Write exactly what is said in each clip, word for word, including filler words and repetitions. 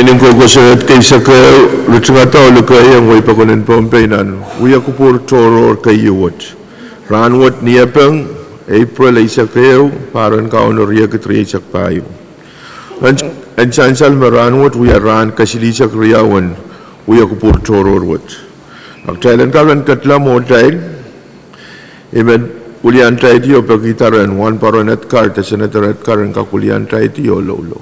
Nin kokosoned kei seke ritingada oh likeiong wehi pokon en Pohnpei nan wia kupwur tohrohr keieu wet. Rahnwet Niepeng, Epril eisek ehu, pahr en Kauno riekid rieisek pahieu. En, en sansal me rahnwet wia rahn kesilihsek riau en wia kupwur tohrohr wet. Ak kitail en kak en ketla mwohtail, I men weliantaiti oh pekihda rehn Wahnpoaron Edgar, de Senator Edgar en kak weliantaiti oh loulou.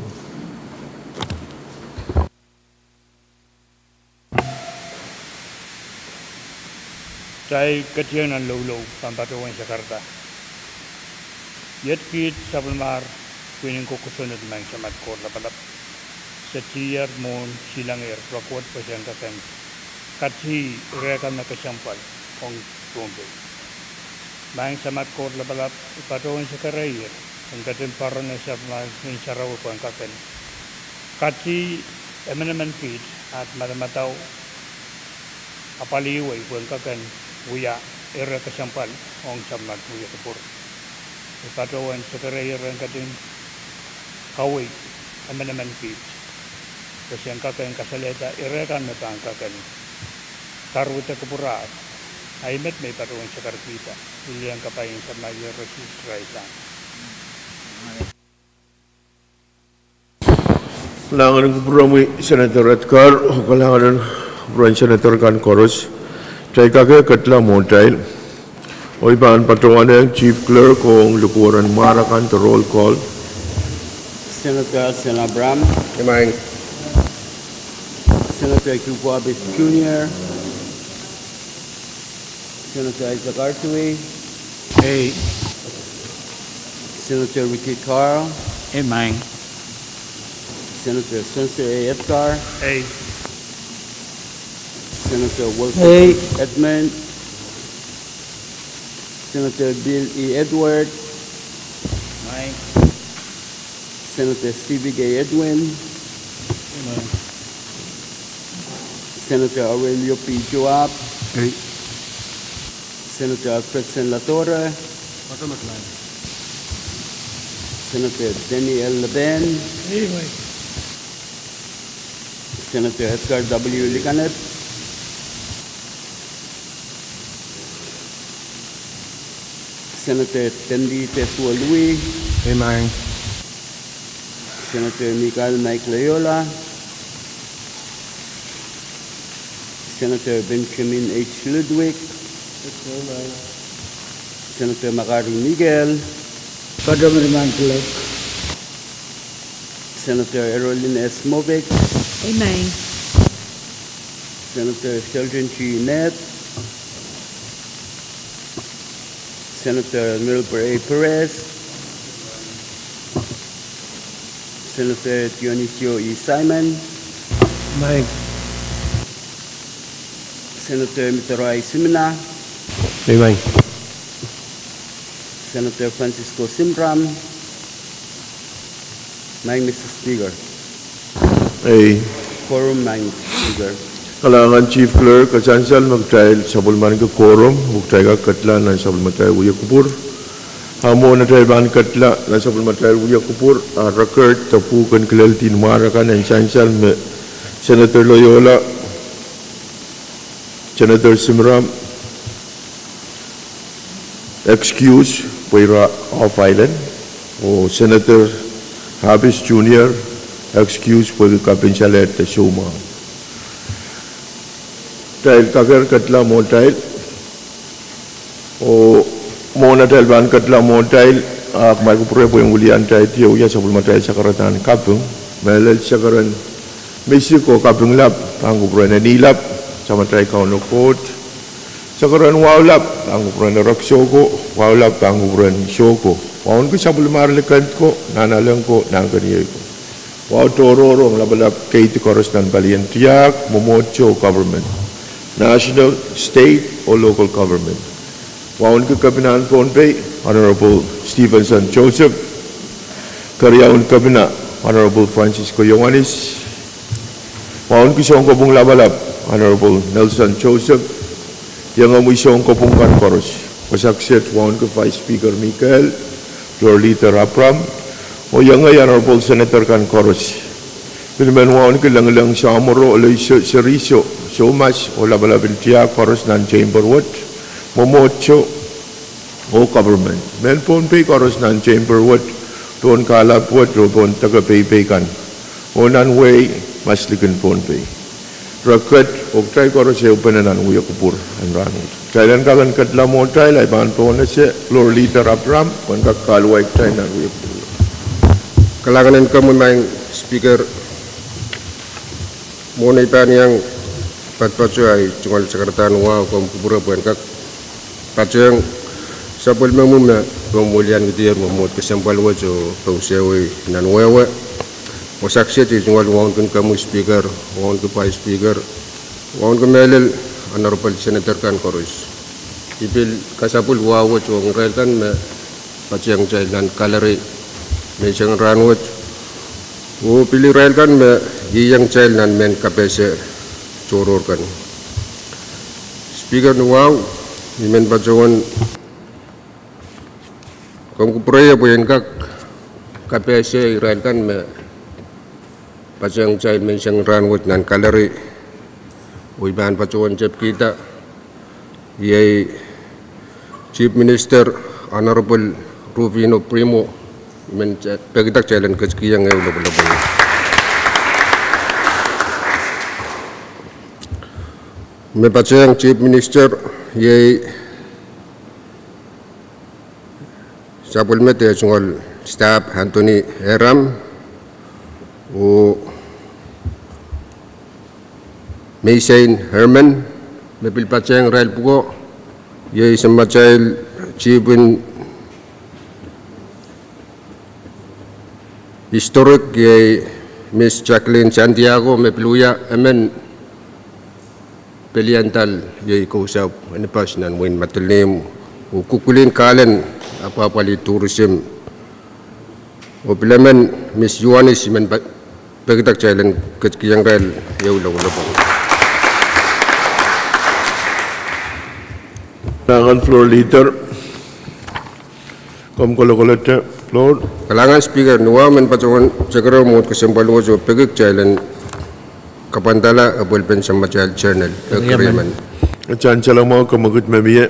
Kitail ketieng nan loulou pahn patohwan sakarada. Iet kiht sapwellimar pwihn en kokosoned, Maing Samat Koht Lapalap, se tihier mwohn silangehr rokoht pwe sen kak en katih ire kan me kesempwal ong Pohnpei. Maing Samat Koht Lapalap, I patohwan sekereier en ketin poarone sapwellimar Ngehn Sarawi pwe en kak en katih emenemen kiht, ahd madamadau, apwalih wei pwe en kak en wia ire kesempwal ong sapwellimar wia kupwur. I patohwan sekereier en ketin kawei emenemen kiht pwe sen kak en kasalehda ire kan me pahn kak en karuhda kupwurahr. Ahi met me I patohwan sakaradkihda. I lel kapai en Samwalahn Sises Krais. Kalahngan en kupwuromwi Senator Edgar, oh kalahngan en kupwuren Senator kan koaros. Kitail kak en ketla mwohtail, oh I pahn patohwanehng Chief Clerk ong likuweren mwahr akan de roll call. Senator Hudson Abraham. Imaing. Senator Q. Bobbitt Junior, Senator Isaac Artui. Ei. Senator Ricky Carl. Ei, Maing. Senator Spencer A. Edgar. Ei. Senator Wilson Ei. Edmund. Senator Bill E. Edward. Maing. Senator Stevick A. Edwin. Maing. Senator Aurelio P. Joab. Ei. Senator Alfred Senlatore. Maing. Senator Denny L. Leben. Ei, Maing. Senator Edgar W. Likanep. Senator Tendi Teswa Lui. Ei, Maing. Senator Michael Mike Loyola. Senator Benjamin H. Ludwig. Ei, Maing. Senator Makari Miguel. Pardon, Maing Clerk. Senator Erolin S. Moffitt. Ei, Maing. Senator Sheldon G. Nett. Senator Milbur A. Perez. Senator Dionisio E. Simon. Maing. Senator Mitaraai Simina. Ei, Maing. Senator Francisco Simram. Maing, Mister Speaker. Ei. Quorum, Maing Speaker. Kalahngan Chief Clerk, e sansal me kitail sapwellimaniki quorum, oh kitail kak ketla nan sapwellimatail wia kupwur. A mwohn atail pahn ketla nan sapwellimatail wia kupwur, a record de pwuhken kileldi en mwahr akan en sansal me Senator Loyola, Senator Simram, excuse pwe ira off island, oh Senator Happis Junior, excuse pwehki kapinsalehda soumwahu. Kitail kakehr ketla mwohtail. Oh mwohn atail pahn ketla mwohtail, a kumwail kupwure pwehn weliantaiti oh wia sapwellimatail sakaradahn kaping. Mehlel sakaren misik oh kaping lap pahn kupwuren Eni Lap, Samatail Kauno Koht. Sakaren wahu lap pahn kupwuren Erek Soko, wahu lap pahn kupwuren Soko. Wauneki sapwellimar likend ko, nahnalek ko, nahnkeniei ko. Wahu tohrohr ong lapalap keidi koaros nan palien tiahk, mwomwohdiso, government, national, state oh local government. Wauneki Kepinahn Pohnpei, Honorable Stevenson Joseph, keriaun Kepina, Honorable Francisco Iohannis. Wauneki Sounkopwung Lapalap, Honorable Nelson Joseph, iengomwi Sounkopwung kan koaros. Koasoakoasoia wauneki Vice Speaker Mikel, Floor Leader Abraham, oh iengei Honorable Senator kan koaros. Pil men wauneki lengileng samworo, eleiso, seriso, soumas oh lapalap en tiahk koaros nan chamber wet, mwomwohdiso oh government. Mehn Pohnpei koaros nan chamber wet, pohn kahlap wet oh pohn deke peipei kan, oh nan wehi mas likin Pohnpei. Re ket oh kitail koaros ehupene nan wia kupwur en rahnwet. Kitail en kak en ketla mwohtail, I pahn pohnese Floor Leader Abraham pwehn kak kahluwa kitail nan wia kupwur. Kalahngan en komwi Madam Speaker. Mwohn ei pahn iang patopato ahi tungoal sakaradahn wahu, komw kupwure pwehn kak patehng sapwellimomwi me komw weliankihdier mwomwohd kesempwal wet oh pousehwei nan wehwe. Wasa kiset ei tungoal wauneki komwi Speaker, wauneki Vice Speaker, wauneki mehlel Honorable Senator kan koaros. I pil kasapwil wahu wet ong irail kan me patehng kitail nan gallery menseng en rahnwet, oh pil irail kan me ieiang kitail nan mehn kapehse tohrohr kan. Speaker ni wahu, I men patohwan komw kupwureie pwe en kak kapehse irail kan me patehng kitail menseng en rahnwet nan gallery, oh I pahn patohwan tepkihda, iei Chief Minister Honorable Rufino Primo, I men pekida kitail en ketikihong ehu lopwulopwul. Me patehng Chief Minister iei sapwellime de tungoal stahp Anthony Eram oh Meisein Herman. Me pil patehng irail pwuko iei samatail Chief en Historic iei Miss Jacqueline Santiago, me pil wia emen peliandal iei kousapw en pas nan wehin Madolenihmw oh kukulihn kahlen apwahpwalih tourism. Oh pil emen Miss Ioanis, I men pekida kitail en ketikihong irail ehu lopwulopwul. Kalahngan Floor Leader, komw kolokolete floor. Kalahngan Speaker, ni wahu men patohwan sekerehng mwomwohd kesempwal wet oh peki kitail en kapwandala epwelpen samatail journal. Peki riemen. Sansal mwahu, kemwekid me mie.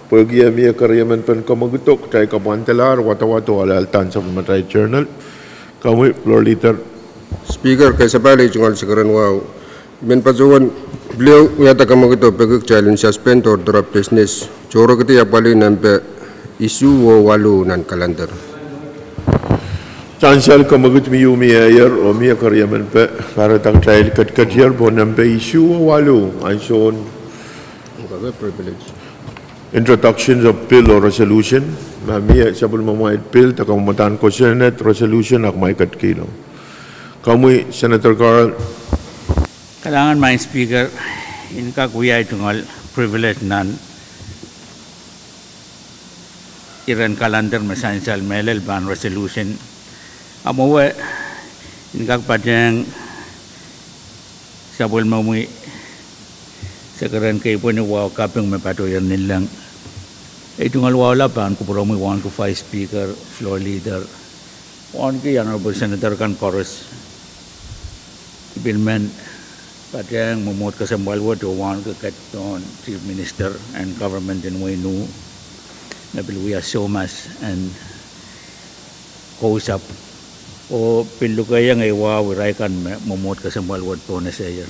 Pwehki e mie keriemen pen kemwekido, kitail kapwandalahr wadawad oh alehda nan sapwellimatail journal. Komwi Floor Leader. Speaker, kasapahl ei tungoal sekerehng wahu. I men patohwan pil wiahda kemwekido peki kitail en suspend order of business, tohrekidi apwalih nempe isuh oh waluh nan calendar. Sansal, kemwekid me ieu mieier oh mie keriemen pe kahrehda kitail ketiketier pohn nempe isuh oh waluh, ansoun introductions of bill oh resolution. Ma mie sapwellimamwail bill, de kamwomwadahn kosonned, resolution, ahpw kumwail ketikihlo. Komwi Senator Carl. Kalahngan Madam Speaker, I en kak wia ei tungoal privilege nan iren calendar me sansal mehlel pahn resolution. A mwowe I en kak patehng sapwellimomwi sekerehng keipweni wahu kaping me patohier ninleng. Ei tungoal wahu lap pahn kupwuromwi wauneki Vice Speaker, Floor Leader, wauneki Honorable Senator kan koaros. I pil men patehng mwomwohd kesempwal wet oh wauneki ketidohn Chief Minister en government en wehin U, me pil wia soumas en kousapw, oh pil lukehiong ei wahu irail kan me mwomwohd kesempwal wet pohnese ie.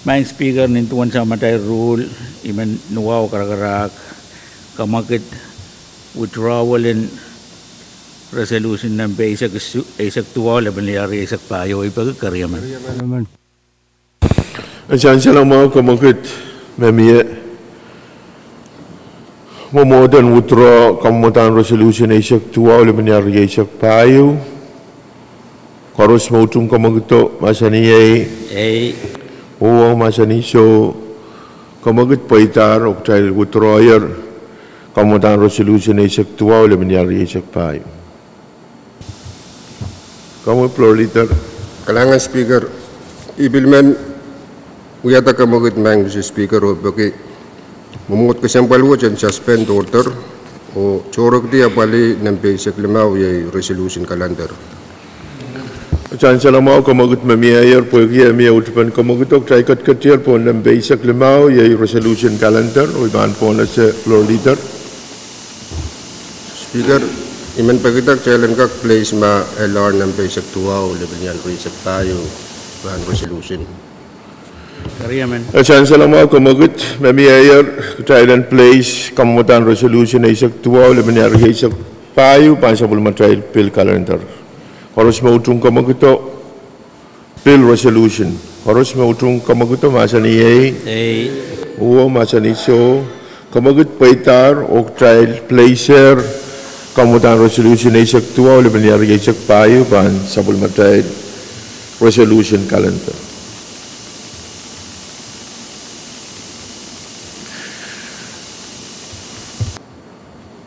Madam Speaker, nin duwen samatail ruhl, I men ni wahu karakarahk kemwekid withdrawal en resolution nempe eisek duwau, lepin liyari eisek pahieu. I peki keriemen. Sansal mwahu, kemwekid me mie mwomwohden withdraw kamwomwadahn resolution eisek duwau, lepin liyari eisek pahieu. Koaros me utung kemwekido, mahsanih ei. Ei. Oh mahsanih soh. Kemwekid pweidahr oh kitail withdrawyer kamwomwadahn resolution eisek duwau, lepin liyari eisek pahieu. Komwi Floor Leader. Kalahngan Speaker, I pil men wiahda kemwekid Madam Speaker oh peki mwomwohd kesempwal wet en suspend order oh tohrekidi apwalih nempe eisek limau iei resolution calendar. Kitail en salemwahu kamwekid me mieier pwehki e mie utupen kamwekido. Kitail ketiketier pohn nempe eisek limau, iei resolution calendar, oh I pahn pohnese floor leader. Speaker, I men pekida kitail en kak place ma L R nempe eisek duwau, lepin eisek pahieu, pahn resolution. Keriemen. Kitail en salemwahu kamwekid me mieier, kitail en place kamwadahn resolution eisek duwau, lepin eisek pahieu, pahn sapwellimatail pil calendar. Koaros me utung kamwekido, pil resolution. Koaros me utung kamwekido, mahsanih ei. Ei. Uhwong, mahsanih soh. Kamwekid pweidahr oh kitail placer kamwadahn resolution eisek duwau, lepin eisek pahieu, pahn sapwellimatail resolution calendar.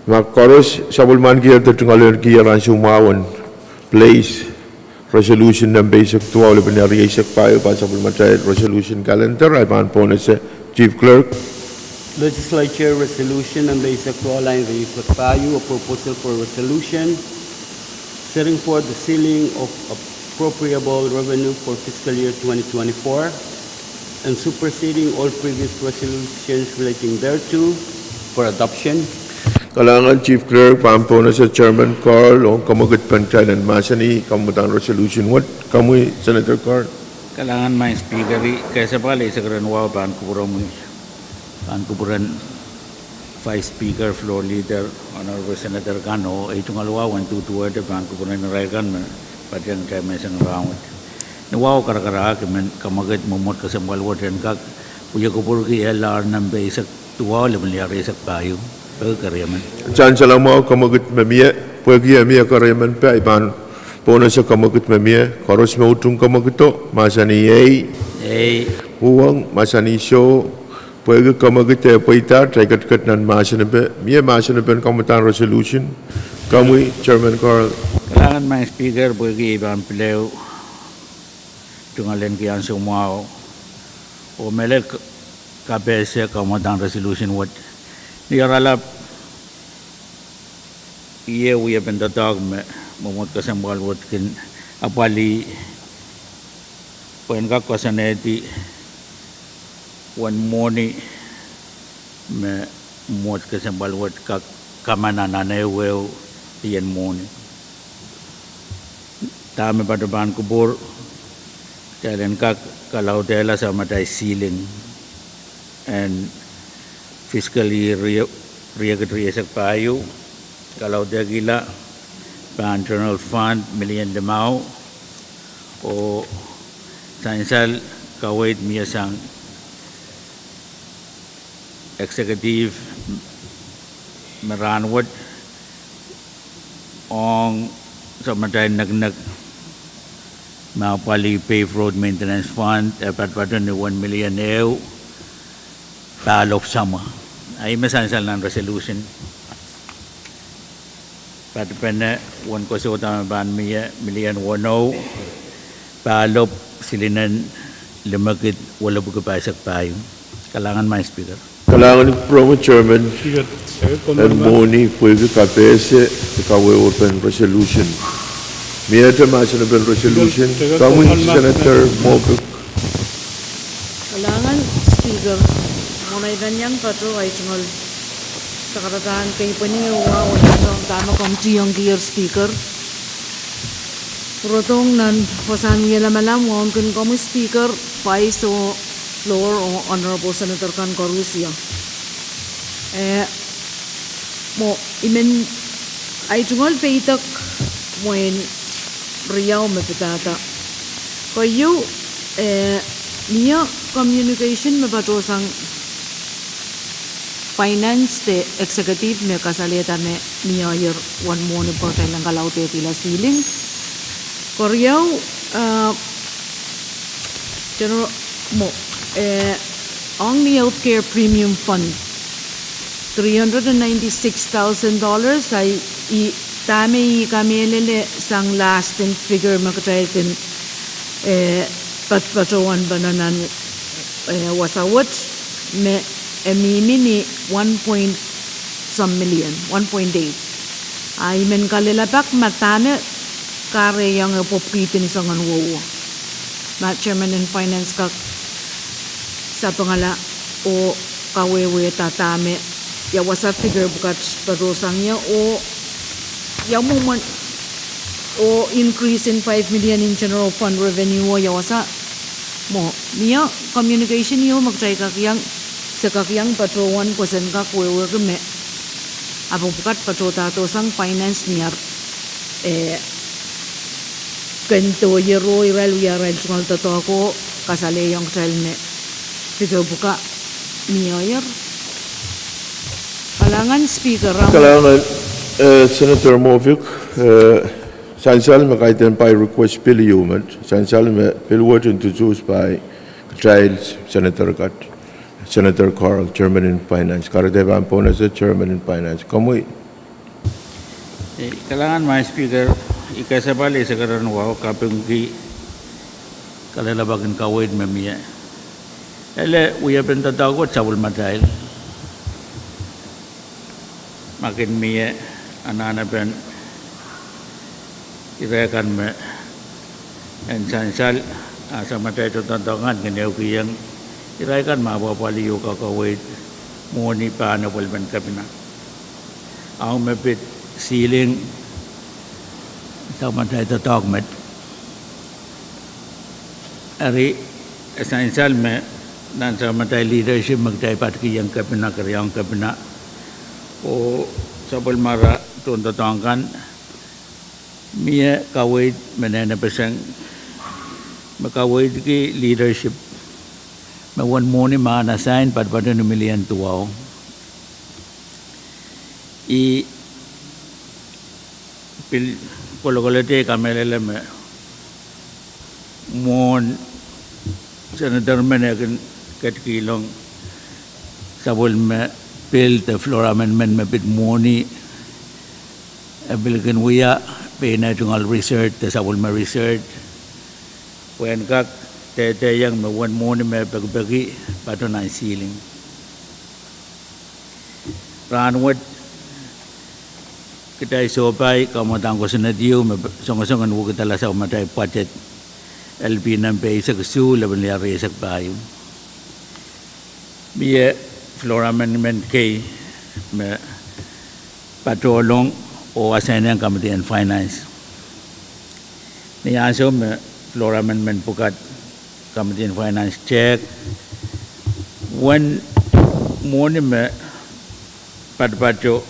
Ma koaros sapwellimankier de tungoalenkier ansou mwahu en place resolution nempe eisek duwau, lepin eisek pahieu, pahn sapwellimatail resolution calendar, ahi pahn pohnese Chief Clerk. Legislature Resolution nempe eisek duwau, line eisek pahieu, a proposal for resolution setting forth the ceiling of appropriable revenue for fiscal year twenty twenty-four and superseding all previous resolutions relating thereto for adoption. Kalahngan Chief Clerk, pahn pohnese Chairman Carl ong kamwekid pen kitail en mahsanih kamwadahn resolution wet. Komwi, Senator Carl. Kalahngan Madam Speaker, kesempwal eisek ren wahu pahn kupwuromwi, pahn kupwuren Vice Speaker, Floor Leader, Honorable Senator kan oh ei tungoal wahu en duduwehte pahn kupwuren irail kan me patehng kitail menseng rahnwet. Ni wahu karakarahk I men kamwekid mwomwohd kesempwal wet en kak wia kupwurki L R nempe eisek duwau, lepin eisek pahieu. Peki keriemen. Kitail en salemwahu kamwekid me mie, pwehki e mie keriemen, pwe I pahn pohnese kamwekid me mie. Koaros me utung kamwekido, mahsanih ei. Ei. Uhwong, mahsanih soh. Pwehki kamwekid e pweidahr, kitail ketiket nan mahsen epe. Mie mahsen epen kamwadahn resolution. Komwi, Chairman Carl. Kalahngan Madam Speaker, pwehki I pahn pil tungoalenki ansou mwahu oh mehlel k-, kapehse kamwadahn resolution wet. Ni oaralap, I wiepen doadoahk me mwomwohd kesempwal wet kin apwalih pwehn kak koasoanehdi uwen mwohni me mwomwohd kesempwal wet kak kamana nan ehuehu ien mwohni. Dahme patohwan kupwur, kitail en kak kalaudehla samatail ceiling en fiscal year rie-, riekid rieisek pahieu, kalaudehkihla pahn general fund million limau, oh sansal kaweid mie sang executive me rahnwet ong samatail neknek me apwalih paved road maintenance fund, e patopato ni uwen million ehu, pahlop samwa. Ahi me sansal nan resolution. Patpene uwen koasoia me pahn mie million weneu, pahlop silinen limekid welipwiki pahisek pahieu. Kalahngan Madam Speaker. Kalahngan kupwuromwi Chairman en mwohni pwehki kapehse de kawehwepen resolution. Miehte mahsen epen resolution, komwi Senator Moffitt. Kalahngan Speaker, mwohn ei pahn iang patoh ahi tungoal sakaradahn keipweni oh wahu en patohng dahme komw tiongkier Speaker. Pwurodohng nan wasahn wie lamalam wauneki komwi Speaker, Vice oh Floor oh Honorable Senator kan koarusie. Eh, mwo I men, ahi tungoal peidek mwein riau me pidada. Keieu, eh, mie communication me patohsang finance de executive me kasalehda me mie ier uwen mwohni pwe kitail en kalaudehkihla ceiling. Keriau, eh, General, mwo, eh, ong ni healthcare premium fund, three hundred and ninety-six thousand dollars, ahi, I, dahme I kamehlele sang last in figure me kitail kin, eh, pat, patohwan pene nan, eh, wasa wet, me e mihmi ni one point some million, one point eight. Ahi men kalelapak me dahme Kahrehiong e pwopwidi ni soangen wowo. Ma Chairman en Finance kak sapengala oh kawehwehda dahme ia wasa figure pwukat patohsang ie oh ia mwomwen oh increase in five million in general fund revenue oh ia wasa mwo. Mie communication ieu me kitail kak iang, se kak iang patohwan pwe sen kak wehwehki me ape pwukat patohdahdohsang finance ni ar, eh, ken doh ier oh irail wia arail tungoal doadoahk oh kasalehiong kitail me figure pwukat mie ier. Kalahngan Speaker, Rahn Kalahngan, eh, Senator Moffitt, eh, sansal me kaidehn pai request bill ieu met, sansal me bill wet introduce pai kitail senator kat, Senator Carl, Chairman in Finance. Kahrehda pahn pohnese Chairman in Finance. Komwi. Eh, kalahngan Madam Speaker, I kesempwal eisek erein wahu kapingki kalelapak en kaweid me mie. Ele wiepen doadoahk wet sapwellimatail. Ma kin mie anahnepen ire kan me en sansal, a sapwellimatail tohndoadoahk kan kin ehukihong irail kan me apwahpwalih oh kakaweid mwohni pahn apwalipen kepina. Ong me pid ceiling, sapwellimatail doadoahk met. Eri, e sansal me nan sapwellimatail leadership me kitail patkihong kepina, keriaun kepina, oh sapwellimara tohndoadoahk kan, mie kaweid me nene peseng, me kaweidki leadership, me uwen mwohni me assign patopato ni million duwau. I pil kolokolete kamehlele me mwohn senator men e kin ketikihong sapwellime bill de floor amendment me pid mwohni e pil kin wia pein tungoal research de sapwellime research pwe en kak dehdehng me uwen mwohni me pekipeki patoh nan ceiling. Rahn wet kitail sohpai kamwadang kosonned ieu me songosong en wekidala sapwellimatail budget, L P nempe eisek isuh, lepin lel rieisek pahieu. Mie floor amendment kei me patohlong oh assign-ehng Committee on Finance. Ni ansou me floor amendment pwukat Committee on Finance tehk, uwen mwohni me patopato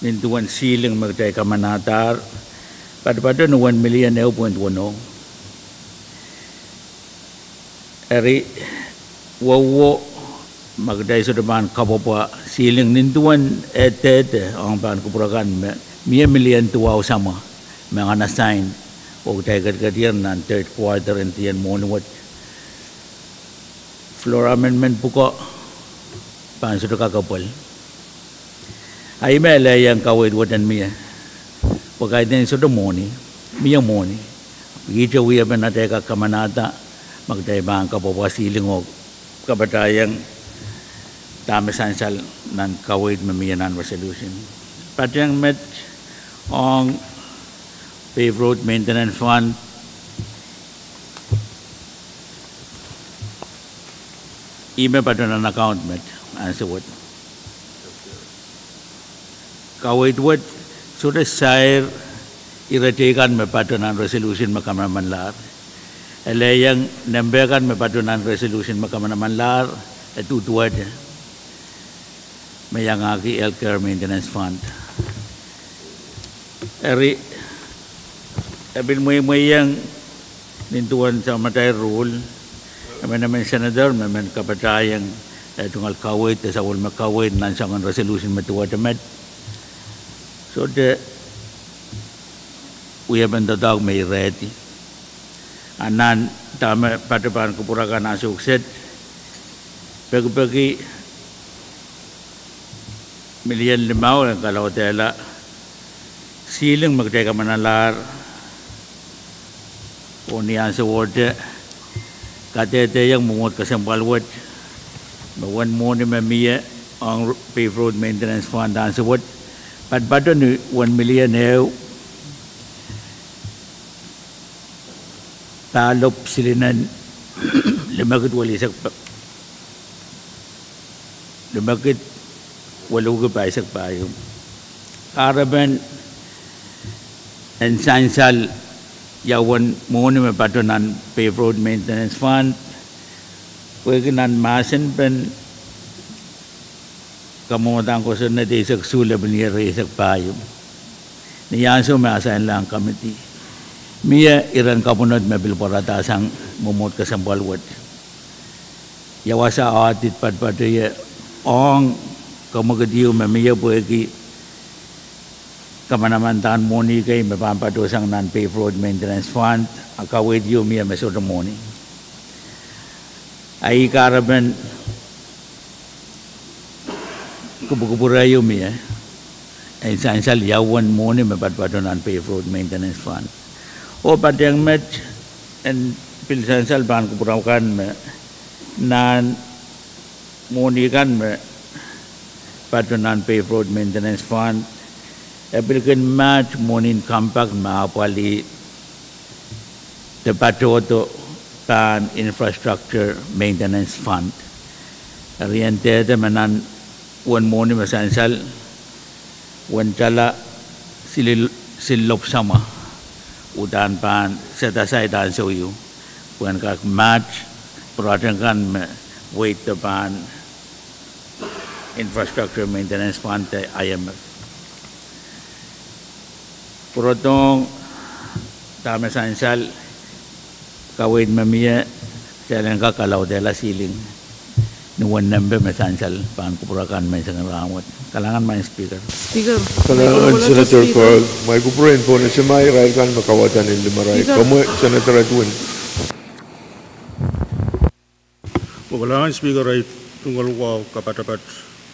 nin duwen ceiling me kitail kamanadahr, patopato ni uwen million ehu point one oh. Eri, wowo, ma kitail sohte pahn kapwapwa ceiling nin duwen edehde ong pahn kupwur akan me mie million duwau samwa me uneassigned, oh kitail ketiketier nan third quarter en dien mwohni wet, floor amendment pwuko pahn sohte kak apwal. A I me elehieng kaweid wet en mie, pwe kaidehn sohte mwohni, mie mwohni, ihte wiepen atail kak kamanada ma kitail pahn kapwapwa ceiling oh kapatahieng dahme sansal nan kaweid me mie nan resolution. Patehng met ong Paved Road Maintenance Fund, ih me patoh nan account met ansou wet. Kaweid wet sohte sair ire teikan me patoh nan resolution me kamanamanlahr. Elehieng nempe kan me patoh nan resolution me kamanamanlahr, e duduwehte me iangahki Health Care Maintenance Fund. Eri, e pil mweimweiong nin duwen sapwellimatail rule, emenemen senator me men kapatahieng eh tungoal kaweid de sapwellime kaweid nan soangen resolution me duwehte met, sohte wiepen doadoahk me I rehdi. A nan dahme patoh pahn kupwur akan ansou kiset, pekipeki million limau en kalaudehla ceiling me kitail kamanalahr, oh ni ahnsowohte kadehdehiong mwomwohd kesempwal wet me uwen mwohni me mie ong Paved Road Maintenance Fund ansou wet patopato ni uwen million ehu Pahlop silinen limekid welisek pa-, limekid weluhki pahisek pahieu. Kahrepen en sansal ia uwen mwohni me patoh nan Paved Road Maintenance Fund, pwehki nan mahsenpen kamwadang kosonned eisek siluh lepin ier eisek pahieu. Ni ansou me asainlahng committee, mie iren kapwunod me pil pwarada sang mwomwohd kesempwal wet. Ia wasa audit patopato ie ong kamwekid ieu me mie pwehki kamanamandan mwohni kei me pahn patohsang nan Paved Road Maintenance Fund, a kaweid ieu mie me sohte mwohni. A ih kahrepen kupwukupwure ieu mie, en sansal ia uwen mwohni me patopato nan Paved Road Maintenance Fund. Oh patehng met en pil sansal pahn kupwure kan me nan mwohni kan me patoh nan Paved Road Maintenance Fund, e pil kin match mwohnin compact me apwalih de patohdo pahn Infrastructure Maintenance Fund. Eri en dehde me nan uwen mwohni me sansal, uwen tala silil-, sililopw samwa, uhdahn pahn set aside ansou ieu, pwehn kak match pwurehng kan me weiddo pahn Infrastructure Maintenance Fund de I M F. Pwurodohng dahme sansal, kaweid me mie, kitail en kak kalaudehla ceiling ni uwen nempe me sansal pahn kupwure kan menseng en rahnwet. Kalahngan Madam Speaker. Kalahngan Senator Paul. Mwail kupwure en pohnese ma irail kan me kauwada ni limarail. Komwi Senator Edwin. Mwo kalahngan Speaker, ei tungoal wahu kapatapat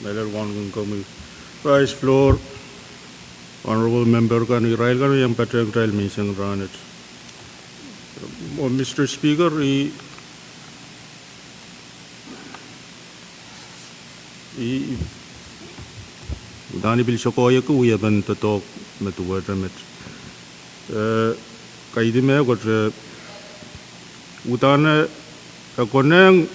mehlel wauneki komwi Vice, Floor, Honorable Member kan, irail kan me iang patehng kitail menseng rahnwet. Mwo Mister Speaker, i, i, uhdahn i pil sokoieki wiepen doadoahk me duwehte met. Eh, kaidehn mehkot, eh, uhdahn e konehng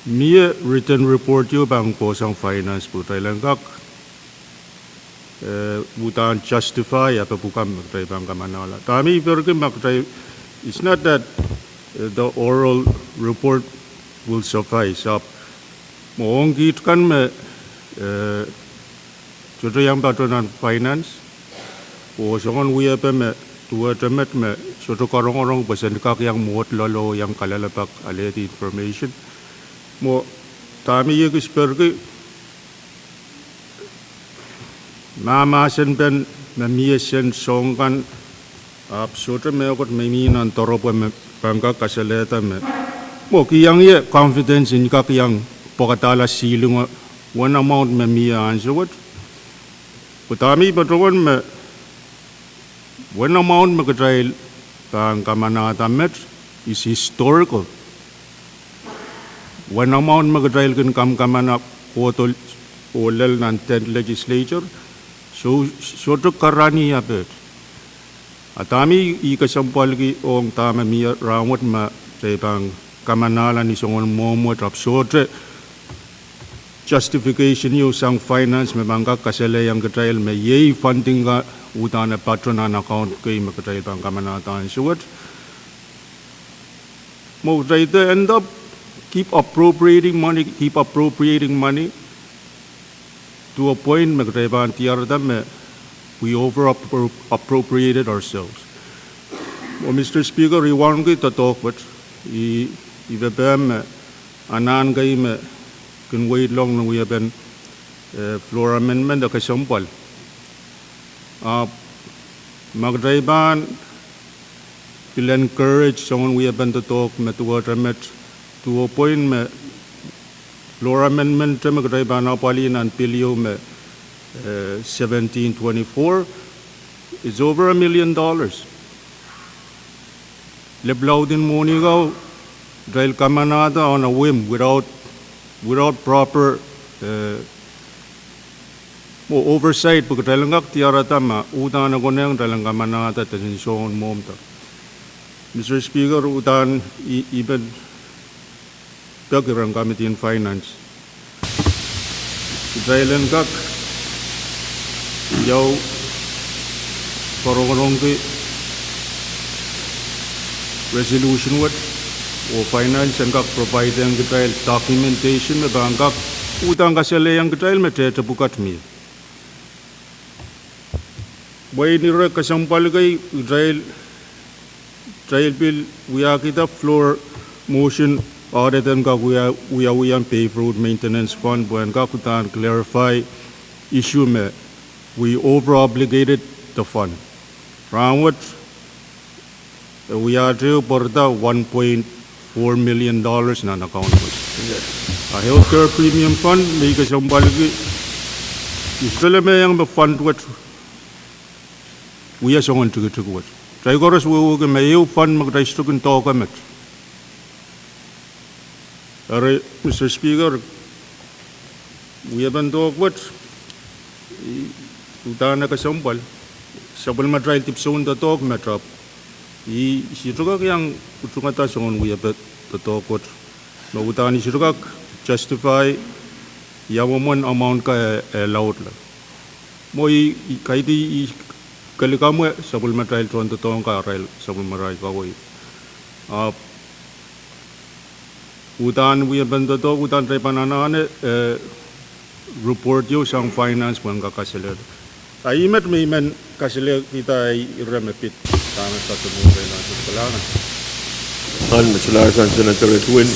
mie written report ieu pahn kohsang Finance pwe kitail en kak, eh, uhdahn justify ahpw pwukat me kitail pahn kamanahla. Dahme i perki ma kitail, it's not that, eh, the oral report will suffice. Ahpw mwo ong kiht kan me, eh, sohte iang patoh nan Finance, oh soangen wiepe me duwehte met me sohte karongorong pwe sen kak iang mwohd loale, iang kalelapak alehdi information. Mwo dahme I ekis perki, mahmahsenpen me mie sen soang kan, ahpw sohte mehkot me mi nan doaropwe me pahn kak kasalehda me, mwo kihong ie confidence en kak iang pwukadahla ceiling, uwen amount me mie ansou wet. Pwe dahme I patohwan me uwen amount me kitail pahn kamanahda met is historical. Uwen amount me kitail kin kamkamana kohdo oh lel nan tenth legislature, soh, sohte karanih ape. A dahme I kesempwalki ong dahme mie rahnwet ma kitail pahn kamanahla ni soangen mwomw wet, ahpw sohte justification ieu sang Finance me pahn kak kasalehiong kitail me iei funding kan uhdahn e patoh nan account kei me kitail pahn kamanahda ansou wet. Mwo kitail de end up keep appropriating money, keep appropriating money to a point me kitail pahn diarada me we over appro-, appropriated ourselves. Mwo Mister Speaker, I wauneki doadoahk wet, I, I pepehm me anahn kei me kin weidlong ni wiepen, eh, floor amendment e kesempwal. Ahpw ma kitail pahn pil encourage soangen wiepen doadoahk me duwehte met to a point me floor amendment me kitail pahn apwalih nan bill ieu me, eh, seventeen twenty-four, it's over a million dollars. Lipw laud en mwohni kau kitail kamanahda on a whim without, without proper, eh, mwo oversight pwe kitail en kak diarada ma uhdahn e konehng kitail en kamanahda de soangen mwomwda. Mister Speaker, udahn i, i men peki rehn Committee on Finance, kitail en kak iang rongorongki resolution wet, oh Finance en kak provide kitail documentation me pahn kak uhdahn kasalehiong kitail me dehde pwukat mie. Mwein ire kesempwal kei, kitail, kitail pil wiahkihda floor motion, audit en kak wia, wiawihong Paved Road Maintenance Fund pwehn kak uhdahn clarify issue me we over obligated the fund. Rahnwet e wiahte pwarada one point four million dollars nan account wet. A healthcare premium fund me i kesempwalki, I sohte leme iang me fund wet wia soangen tikitik wet. Kitail koaros wehwehki me ehu fund me kitail sohte kin dohke met. Eri, Mister Speaker, wiepen dohk wet, i, uhdahn e kesempwal, sapwellimatail dipwisoun doadoahk met ahpw I sohte kak iang utungada soangen wiepen doadoahk wet me uhdahn I sohte kak justify ia mwomwen amount ka e, e laudla. Mwo I, I kaidehn I kelikamwe sapwellimatail tohndoadoahk kan, arail sapwellimatail kaweid. Ahpw uhdahn wiepen doadoahk, uhdahn kitail pahn anahne, eh, report ieu sang Finance pwehn kak kasalehda. A I met me I men kasalehkihda ire me pid dahme Doctor Murray nan kalahngan. Ahn me solahr sang Senator Edwin,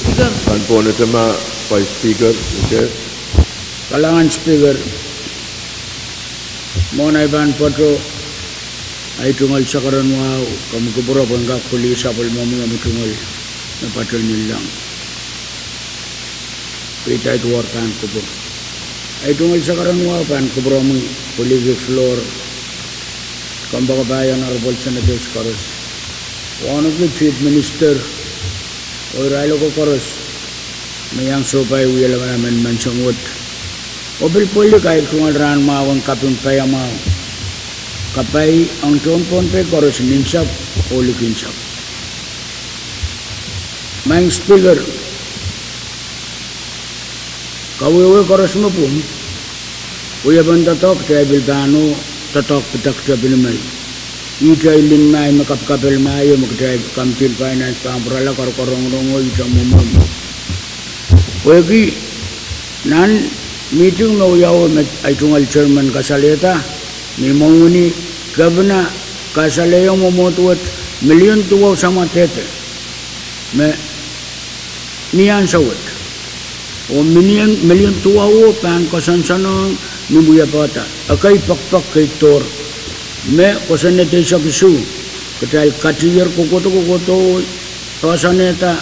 ahn pwonetema Vice Speaker, okay. Kalahngan Speaker, mwohn ei pahn pwoato, ei tungoal sakaradahn wahu, komw kupwure pwehn kak pwilih sapwellimomwi omw tungoal me patohwan ilang. Pidai duwar pahn kupwur. Ei tungoal sakaradahn wahu pahn kupwuromwi pwilikihdi floor, kompoakepahi Honorable Senators koaros, wauneki Chief Minister, oh irail oko koaros me iang sohpai wia lamalam en menseng wet. Oh pil pwiliki ei tungoal rahn mwahu en kaping paiamwahu, kapai ong tohn Pohnpei koaros nin sahpw oh likin sahpw. Maing Speaker, kawehwe koaros me pwung, wiepen doadoahk kitail pil pahn oh doadoahk pidek tepin mei. Ihte ei lih mei me kapikapel mei me kitail Committee on Finance pahn pwurala, karongorongo, ihte mwomwen. Pwehki nan meeting me wiawi me ei tungoal chairman kasalehda, me mwein kepina kasalehiong mwomwohd wet million duwau samwa dehde me ni ansou wet. Oh million, million duwau pahn koasoansoanehng ni wiepe da, ekei pekipek keidohr me kosonned eisek isuh, kitail katier kokohdo kokohdo, koasoanehda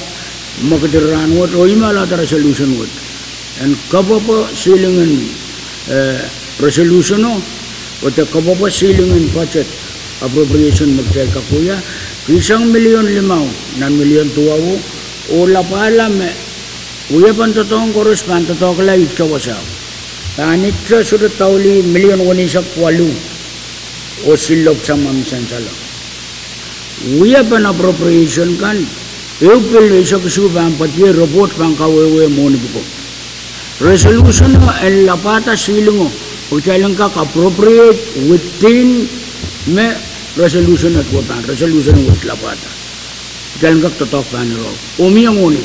mwekid rahn wet, oh ih me alehda resolution wet. En kapwopwo ceiling en, eh, resolution o, oh de kapwopwo ceiling en budget appropriation me kitail kak wia, kihsang million limau nan million duwau, oh lapwala me wiepen doadoahk koaros pahn doadoahkla ihte wasao. Pahn ihte sohte daulih million weneisek waluh oh silopw samwa me sansal. Wiepen appropriation kan, ehu pil eisek isuh pahn pwedier, report pahn kawehwe mwohni pwuko. Resolution o en lapwada ceiling o, pwe kitail en kak appropriate within me resolution wet pahn, resolution wet lapwada. Kitail en kak doadoahk pahn irair. Oh mie mwohni.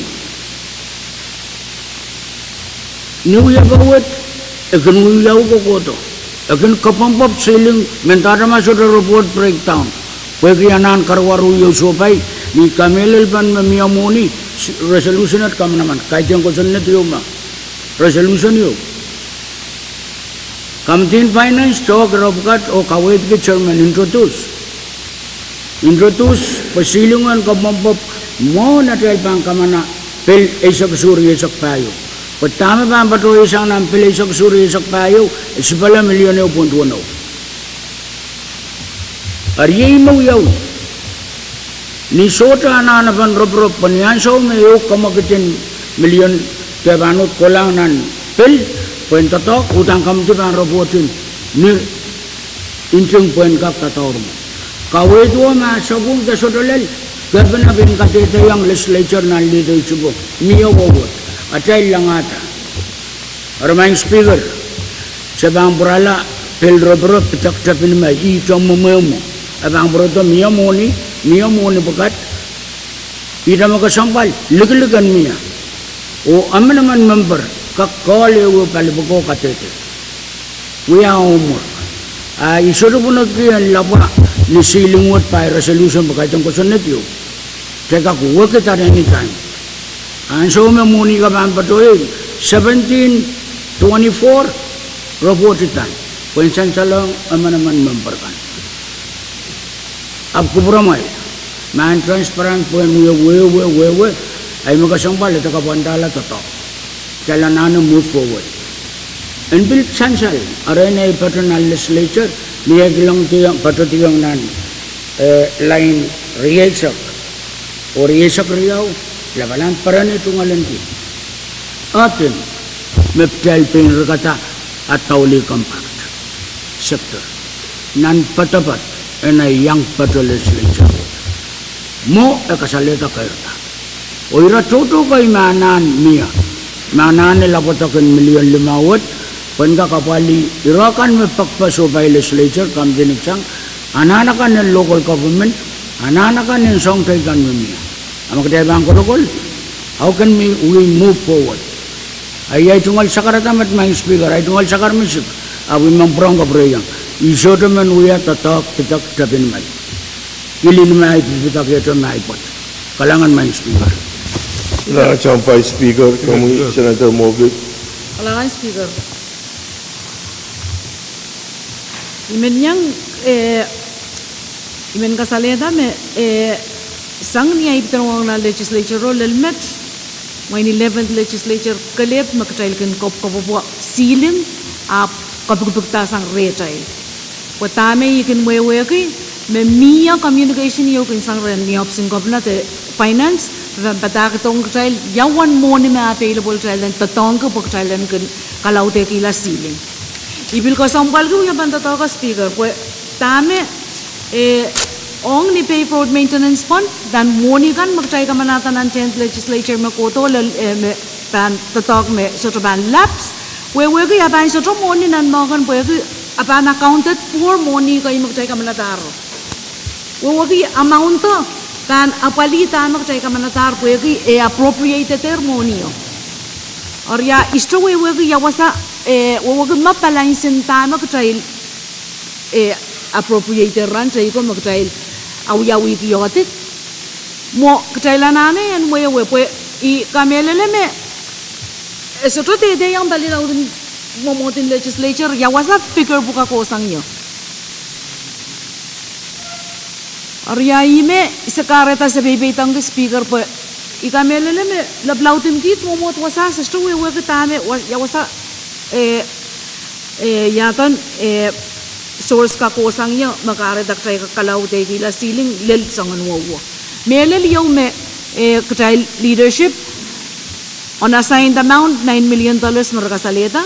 Ni wiepe wet, e kin wiawi kokohdo. E kin kapwopwohd ceiling, mendahte ma sohte report breakdown. Pwehki anahn karuwaru ieu sohpai, ni kamehlelpen me mie mwohni, resolution et kamanaman, kaidehn kosonned ieu ma resolution ieu. Committee on Finance, sohte ire pwukat oh kaweidki chairman introduce. Introduce pwe ceiling en kapwopwohd mwohn atail pahn kamana pil eisek isuh rieisek pahieu. Pwe dahme pahn patohsang nan pil eisek isuh rieisek pahieu, e sipala million ehu point one o. Eri iei me wiawi. Ni sohte anahnepen ropirop pwe ni ansou me ehu kemwekid en million de pahn uhd kolahng nan pil, pwehn doadoahk, uhdahn committee pahn report ni nting pwehn kak doadoahk. Kaweid o ma sapwung de sohte lel, Kepina pil kadehdehiong legislature nan leadership o, mie wehwehki atail langada. Eri Madam Speaker, se pahn pwurala pil ropiro pidek tepin me ihte mwomwe mwo. E pahn pwurodo mie mwohni, mie mwohni pwukat, ihte me kesempwal, likilik en mie. Oh emen emen member kak call ehu pali pwukoa kadehde. Wia omwek. A I sohte pwunodki en lapwa ni ceiling wet by resolution pwe kaidehn kosonned ieu. Te kak wekid at any time. Ansou me mwohni ka pahn patohieng, seventeen twenty-four, report idan. Pwehn sansalohng emen emen member kan. Ahpw kupwuramwail, ma en transparent pwehn wie wehwe, wehwe, ahi me kesempwal e de kapwandala doadoahk. Kitail anahne move forward. En pil sansal, eri nei patoh nan legislature, mie kilangdiong, patohdiong nan, eh, lain rieisek, oh rieisek riau, lapalahn peren e tungoal en di. Aden, me kitail pein rekada at daulih compact sector. Nan poadopoad, en ei iang patoh legislature. Mwo e kasalehda keirda. Oh ire tohto kei me anahne mie, me anahne lapwadek en million limau wet, pwehn kak apwalih ire kan me pekipek sohpai legislature, kamdinik sang, anahn akan en local government, anahn akan en soang teikan me mie. A ma kitail pahn kolokol, how can we, we move forward? Ahi, ahi tungoal sakarada met Madam Speaker, ahi tungoal sakar me sik, ahpw I men pwurehng kapwureiong. I sohte men wia doadoahk pidek tepin met. Ilin me ahi pidpidek ihte me ahi pwoat. Kalahngan Madam Speaker. Kalahngan sang Vice Speaker, komwi Senator Moavik. Kalahngan Speaker. I men iang, eh, I men kasalehda me, eh, sang ni ahi pitohng nan legislature o lel met, mwein eleventh legislature kelehpw me kitail kin kop, kopwopwo ceiling, ahpw kopikipikda sang rehtail. Pwe dahme I kin wehwehki, me mie communication ieu kin sang rehn ni office en Governor de Finance, me padahkihdohng kitail, ia uwen mwohni me available kitail en doadoahngki pwe kitail en kin kalaudehkihla ceiling. I pil kesempwalki wia pahn doadoahk Speaker, pwe dahme, eh, ong ni pay for maintenance fund, nan mwohni kan me kitail kamanahda nan tenth legislature me kohdo lel, eh, me pahn doadoahk me sohte pahn lapse, wehwehki a pahn sohte mwohni nan mwo kan pwehki a pahn accounted for mwohni kei me kitail kamanadahr. Wehwehki amount o pahn apwalih dahme kitail kamanadahr pwehki e appropriated er mwohnio. Eri a I sohte wehwehki ia wasa, eh, wehwehki me balance en dahme kitail, eh, appropriate er rahn teiko me kitail awiawihki audit. Mwo kitail anahne en wehwe pwe I kamehlele me e sohte dehde iang pali laud en mwomwohd en legislature ia wasa figure pwukat kohsang ie. Eri a ihme se kahrehda se peipeidohngki Speaker pwe I kamehlele me lapalahn laud en kiht mwomwohd wasa se sohte wehwehki dahme, wa-, ia wasa, eh, eh, iaduwen, eh, source kan kohsang ie me kahrehda kitail kalaudehkihla ceiling lel soangen wowo. Mehlel ieu me, eh, kitail leadership on assigned amount nine million dollars me re kasalehda.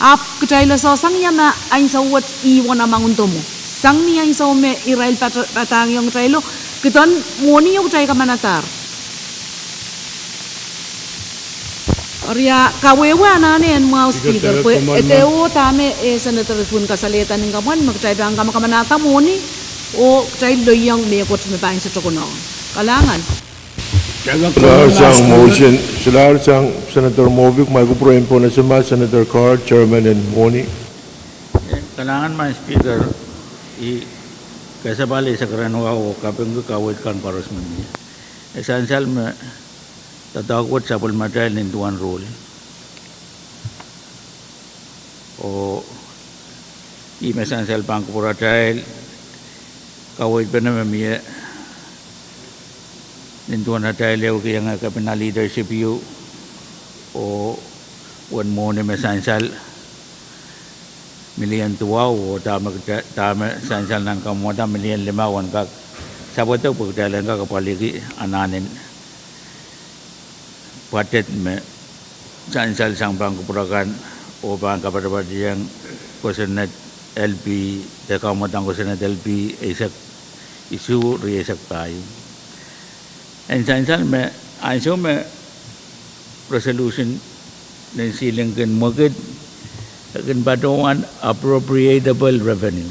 Ahpw kitail sohsang ia ma ansou wet ih won amount o mwo. Sang ni ansou me irail pat-, padahkihong kitail o, kidon mwohni o kitail kamanadahr. Eri a kawehwe anahne en mwahu Speaker, pwe e dehr dahme, eh, Senator Ridwan kasalehda ni kamwan me kitail pahn kamakamanada mwohni, oh kitail lelohng mehkot me pahn sohte konehng. Kalahngan. Solahr sang motion, solahr sang Senator Moavik, ma I kupwure en pwunod ma Senator Carr, Chairman en mwohni. Eh, kalahngan Madam Speaker, I kesempwal eisek rehn wahu oh kapingki kaweid kan koaros me mie. E sansal me doadoahk wet sapwellimatail nin duwen roll. Oh ih me sansal pahn kupwuratail kaweidpene me mie nin duwen atail ehukihong Kepina leadership ieu, oh uwen mwohni me sansal million duwau, oh dahme kita-, dahme sansal nan kamwada million limau en kak sapwede pwe kitail en kak apwalihki anahn en budget me sansal sang pahn kupwur akan, oh pahn kapatapatehng kosonned L P, de kamwadang kosonned L P eisek isuh, rieisek pahieu. En sansal me, ansou me resolution en ceiling kin mwekid, e kin patohwan appropriatable revenue.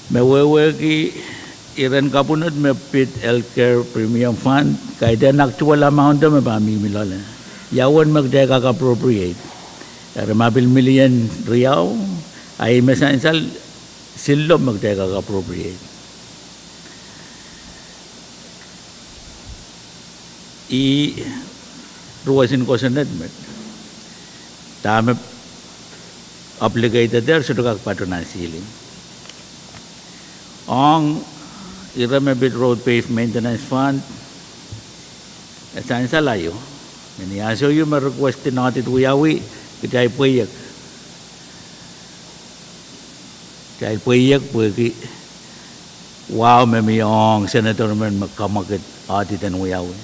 Me wehwehki iren kapwunod me pid healthcare premium fund, kaidehn actual amount me pahn mihmi loale. Ia uwen me kitail kak appropriate? Eri ma pil million riau, a ih me sansal, sillo me kitail kak appropriate. Ih ruwesin kosonned met. Dahme obligated er sohte kak patohwan ceiling. Ong ire me pid road pave maintenance fund, e sansal aio. Ni ansou ieu me request en audit wiawi, kitail pweiek. Kitail pweiek pwehki wahu me mie ong senator men me kamwekid audit en wiawi.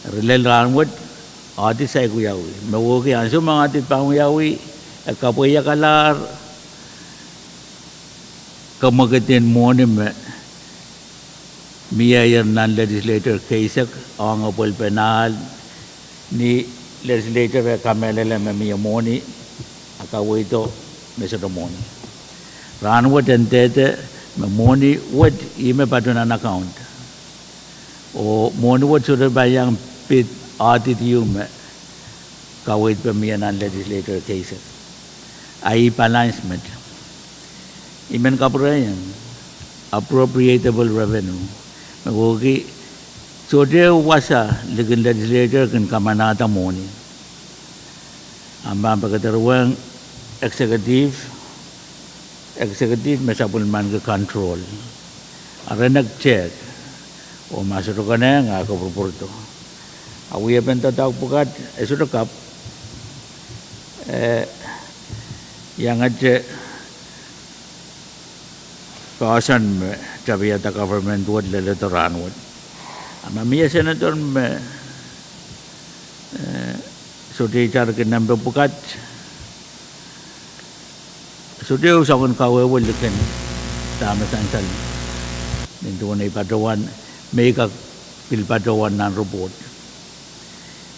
Eri lel rahnwet, audit saik wiawi. Me wehwehki ansou me audit pahn wiawi, e kapweiekalahr kamwekid en mwohni me mieier nan legislature keisek ong apwalpen ahl, ni legislature e kamehlele me mie mwohni, a kaweid me sohte mwohni. Rahnwet en dehde me mwohni wet ih me patohwan account. Oh mwohni wet sohte pahn iang pid audit ieu me kaweid pahn mie nan legislature keisek. A ih balance met. I men kapwurehiong appropriatable revenue. Me wehwehki sohte wasa likin legislature kin kamanahda mwohni. A pahn pekederwehng executive, executive me sapwellimaniki control. A ren check, oh ma sohte konehng a kapwurpwurdo. A wiepen doadoahk pwukat, e sohte kap, eh, iangete poahsoan me tapiada government wet leledo rahnwet. A ma mie senator me, eh, sohte itarki nempe pwukat, sohte ehu soangen kawehwe likin dahme sansal. Nin duwen ei patohwan, me i kak pil patohwan nan report.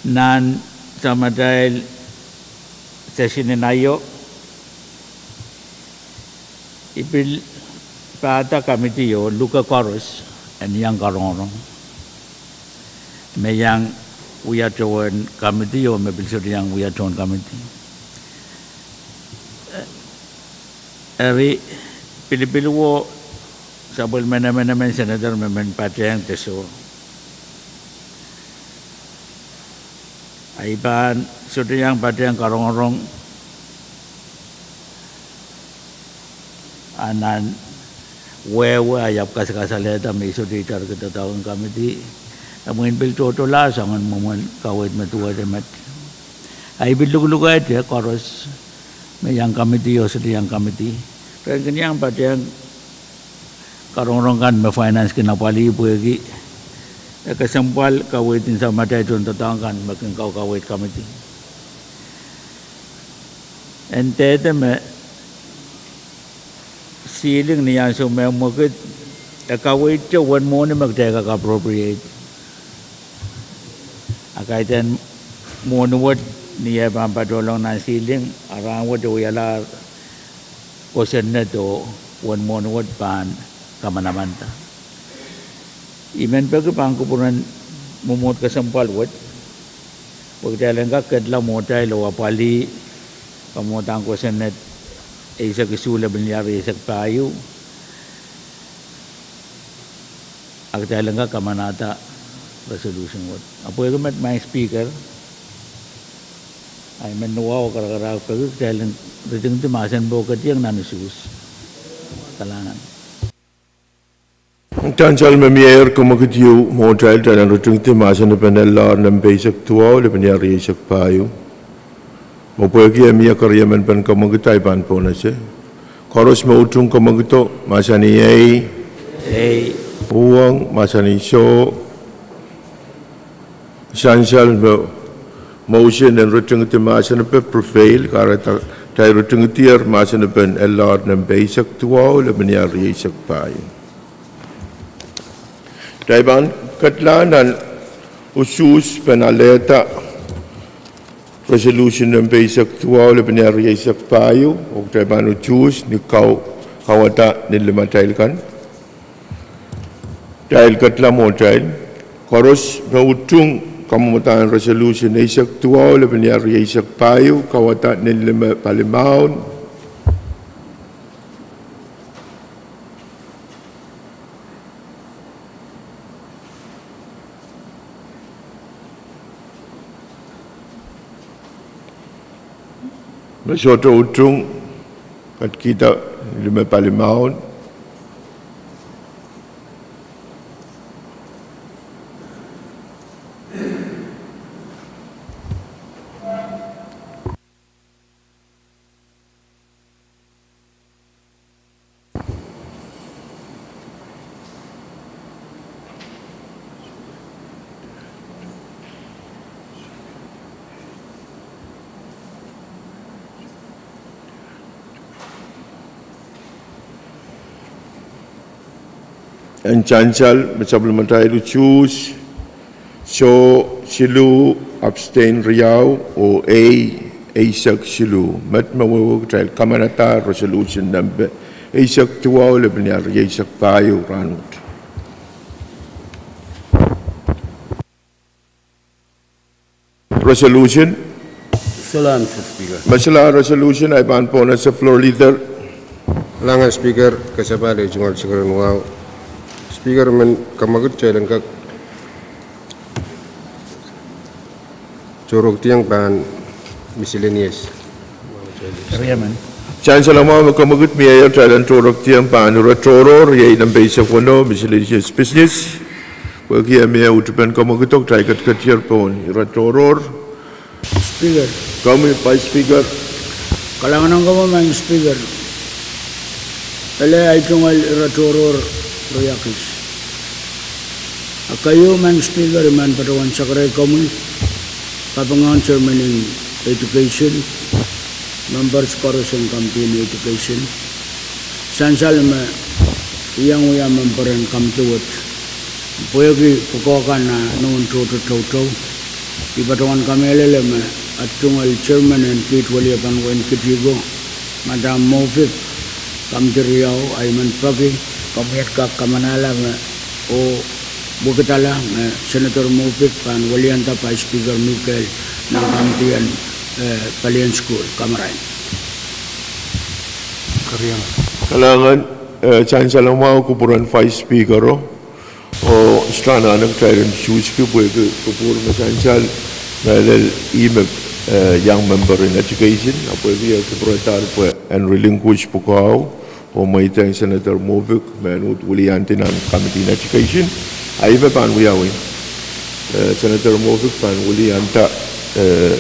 Nan samatail session en aio, I pil pahda committee o luke koaros en iang karongorong. Me iang wia tohn committee o me pil sohte iang wia tohn committee. Eri pilipil wo sapwellimen emenemen senator me men patehng de soh. A I pahn sohte iang patehng karongorong a nan wehwe a I ahpw kasakasalehda me I sohte itarki doadoahk en committee. E mwein pil tohtohla soangen mwomwen kaweid me duwehte met. A I pil luklukehte koaros me iang committee o sohte iang committee, re kin iang patehng karongorong kan me finance kin apwalih pwehki e kesempwal kaweid en samatail tohndoadoahk kan me kin kaukaweid committee. En dehde me ceiling ni ansou me mwekid e kaweidte uwen mwohni me kitail kak appropriate. A kaidehn mwohni wet ni eh pahn patohlong nan ceiling, a rahnwet e wialahr kosonned o uwen mwohni wet pahn kamanamanda. I men peki pahn kupwuren mwomwohd kesempwal wet, pwe kitail en kak ketla mwohtail oh apwalih, kamwohdahng kosonned eisek isuh lepin liar eisek pahieu, a kitail en kak kamanahda resolution wet. A pwehki met Maing Speaker, a I men wahu karakarahk peki kitail en ritingdi mahsen pohn ketieng nan usuhs. Kalahngan. Sansal me mieier kemwekid ieu mwohtail, kitail en ritingdi mahsen epen elahr nempe eisek duwau lepin liar eisek pahieu. Oh pwehki eh mie keriemen pen kemwekid, I pahn pohnese. Koaros me utung kemwekido, mahsanih ei. Ei. Uhwong, mahsanih soh. Sansal me motion en ritingdi mahsen epen prevail, kahrehda kitail ritingdier mahsen epen elahr nempe eisek duwau lepin liar eisek pahieu. Kitail pahn ketlahng nan usuhs pen alehda resolution nempe eisek duwau, lepin ial rieisek pahieu, oh kitail pahn usuhs ni kau, kauwada nin limatail kan. Kitail ketla mwo kitail. Koaros me utung kamwomwdahn resolution eisek duwau, lepin ial rieisek pahieu, kauwada nin lime palimaun. Me sohte utung, katikihda lime palimaun. En sansal me sapwellimatail usuhs, soh siluh, abstain riau, oh ei eisek siluh. Met me wehwehki kitail kamanada resolution nempe eisek duwau, lepin ial rieisek pahieu rahnwet. Resolution. Salam, Mister Speaker. Me solahr resolution, ahi pahn pwon ese floor leader. Kalahngan Speaker, kasapahl eh tungoal sakaradahn wahu. Speaker, I men kamwakid kitail en kak tohrohrkihdiong pahn miscellaneous. Sansal mwahu me kamwakid, mie kitail en tohrohrkihdiong pahn ire tohrohr, iei nempe eisek weneu, miscellaneous business. Pwehki e mie uhd pahn kamwakido, kitail ketiketier pohn ire tohrohr. Speaker. Komwi Vice Speaker. Kalahngan en komwi Madam Speaker. Ele ahi tungoal ire tohrohr riekid. A keieu Madam Speaker, I men patohwan sakarada komwi, kapinga chairman en education, members koaros en committee en education, sansal me I iang wia member en committee wet, pwehki pwukoa kan ah nohn tohto toutou. I patohwan kamehlele me ahi tungoal chairman en kiht weliepen wehin Kitiko, Madam Moffitt, committee riau, ahi men peki, komwi en kak kamanahla me oh wekidala me Senator Moffitt pahn welianda Vice Speaker Mikel nan committee en, eh, palien sukuhl, kamarain. Kalahngan, eh, sansal mwahu kupwuren Vice Speaker o. Oh, sohte anahne kitail en usuhski pwehki kupwur me sansal, mehlel ih me, eh, iang member en education, a pwehki e kupwuredahr pwe en relinquish pwukoahu, oh mweidehng Senator Moffitt me e uhd weliandi nan committee en education, a ih me pahn wiawi. Eh, Senator Moffitt pahn welianda, eh,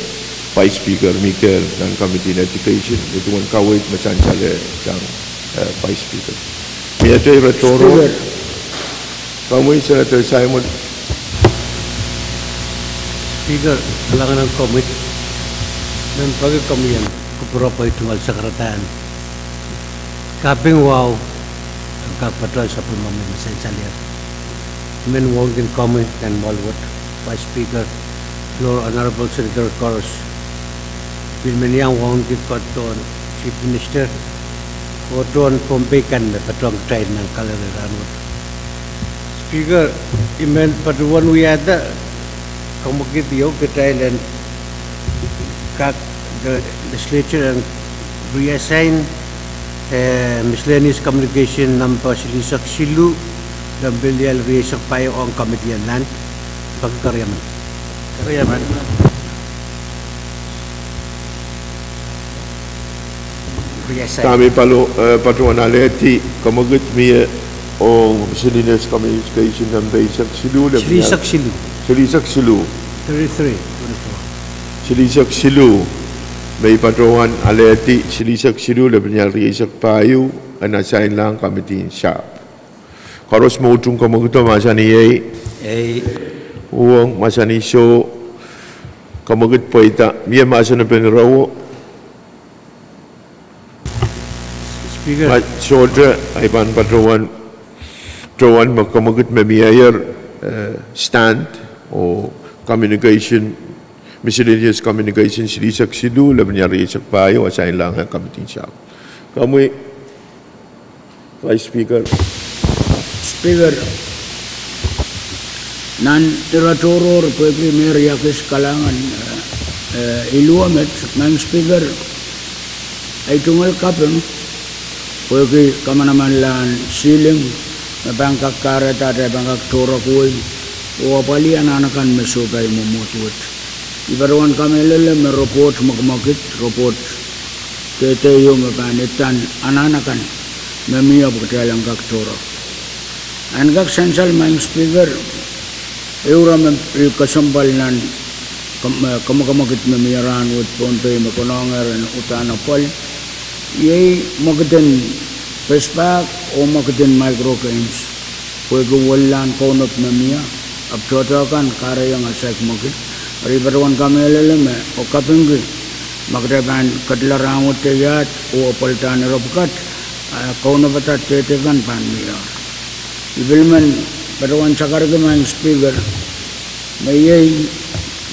Vice Speaker Mikel nan committee en education, ni duwen kaweid me sansal e sang, eh, Vice Speaker. Mie ire tohrohr. Speaker. Komwi Senator Simon. Speaker, kalahngan en komwi. I men peki komwi en kupwure pwe I tungoal sakaradahn kaping wahu en kak patohwan sapwellime me sansal. I men wauneki komwi nan mwoahl wet, Vice Speaker, floor, honorable Senator koaros. I pil men iang wauneki kohdo en Chief Minister, kohdo en Pohnpei kan me patohwan kitail nan gallery rahnwet. Speaker, I men patohwan wiahda kamwakid ieu kitail en kak, the legislature en reassign, eh, miscellaneous communication number silihsek siluh, lepin ial rieisek pahieu ong committee en land. Peki keriemen. Keriemen. Reassign. Dahme I palo, eh, patohwan alehdi kamwakid mie ong miscellaneous communication number silihsek siluh, lepin ial silihsek siluh. Thirty-three, twenty-four. Silihsek siluh. Me I patohwan alehdi silihsek siluh, lepin ial rieisek pahieu, en assign lahng committee en sahpw. Koaros me utung kamwakido mahsanih ei. Ei. Uhwong mahsanih soh. Kamwakid pweida. Mie mahsen pen irawo? Speaker. Ma sohte, ahi pahn patohwan Tohn me kemwekid me mieier, eh, stand oh communication, miscellaneous communication silihsek siluh, lepin rieisek pahieu, asainlahng komiti sahpw. Komwi, Vice Speaker. Speaker, nan ire tohrohr pwehki me riekid kalahngan, eh, eh, iluo met, Madam Speaker, ei tungoal kaping pwehki kamanamanlahn ceiling me pahn kak kahrehda atail pahn kak tohrohr wei, oh apwalih anahn akan me sohpai mwomwohd wet. I patohwan kamehlele me report mwekimwekid, report dehde ieu me pahn idahn anahn akan me mie pwe kitail en kak tohrohr. En kak sansal Madam Speaker, ehu ire me I kesempwal nan kam-, eh, kamwakamwakid me mie rahnwet Pohnpei me konehng en uhdahn apwal, iei mwekid en PESPAC oh mwekid en micro games. Pwehki welahn kaunop me mie, ahpw tohto kan kahrehiong saik mwekid. Eri I patohwan kamehlele me oh kapingki ma kitail pahn ketila rahnwet iahd oh apwalih dahn ire pwukat, eh, kaunopada dehde kan pahn mie. I pil men patohwan sakarki Madam Speaker, me iei,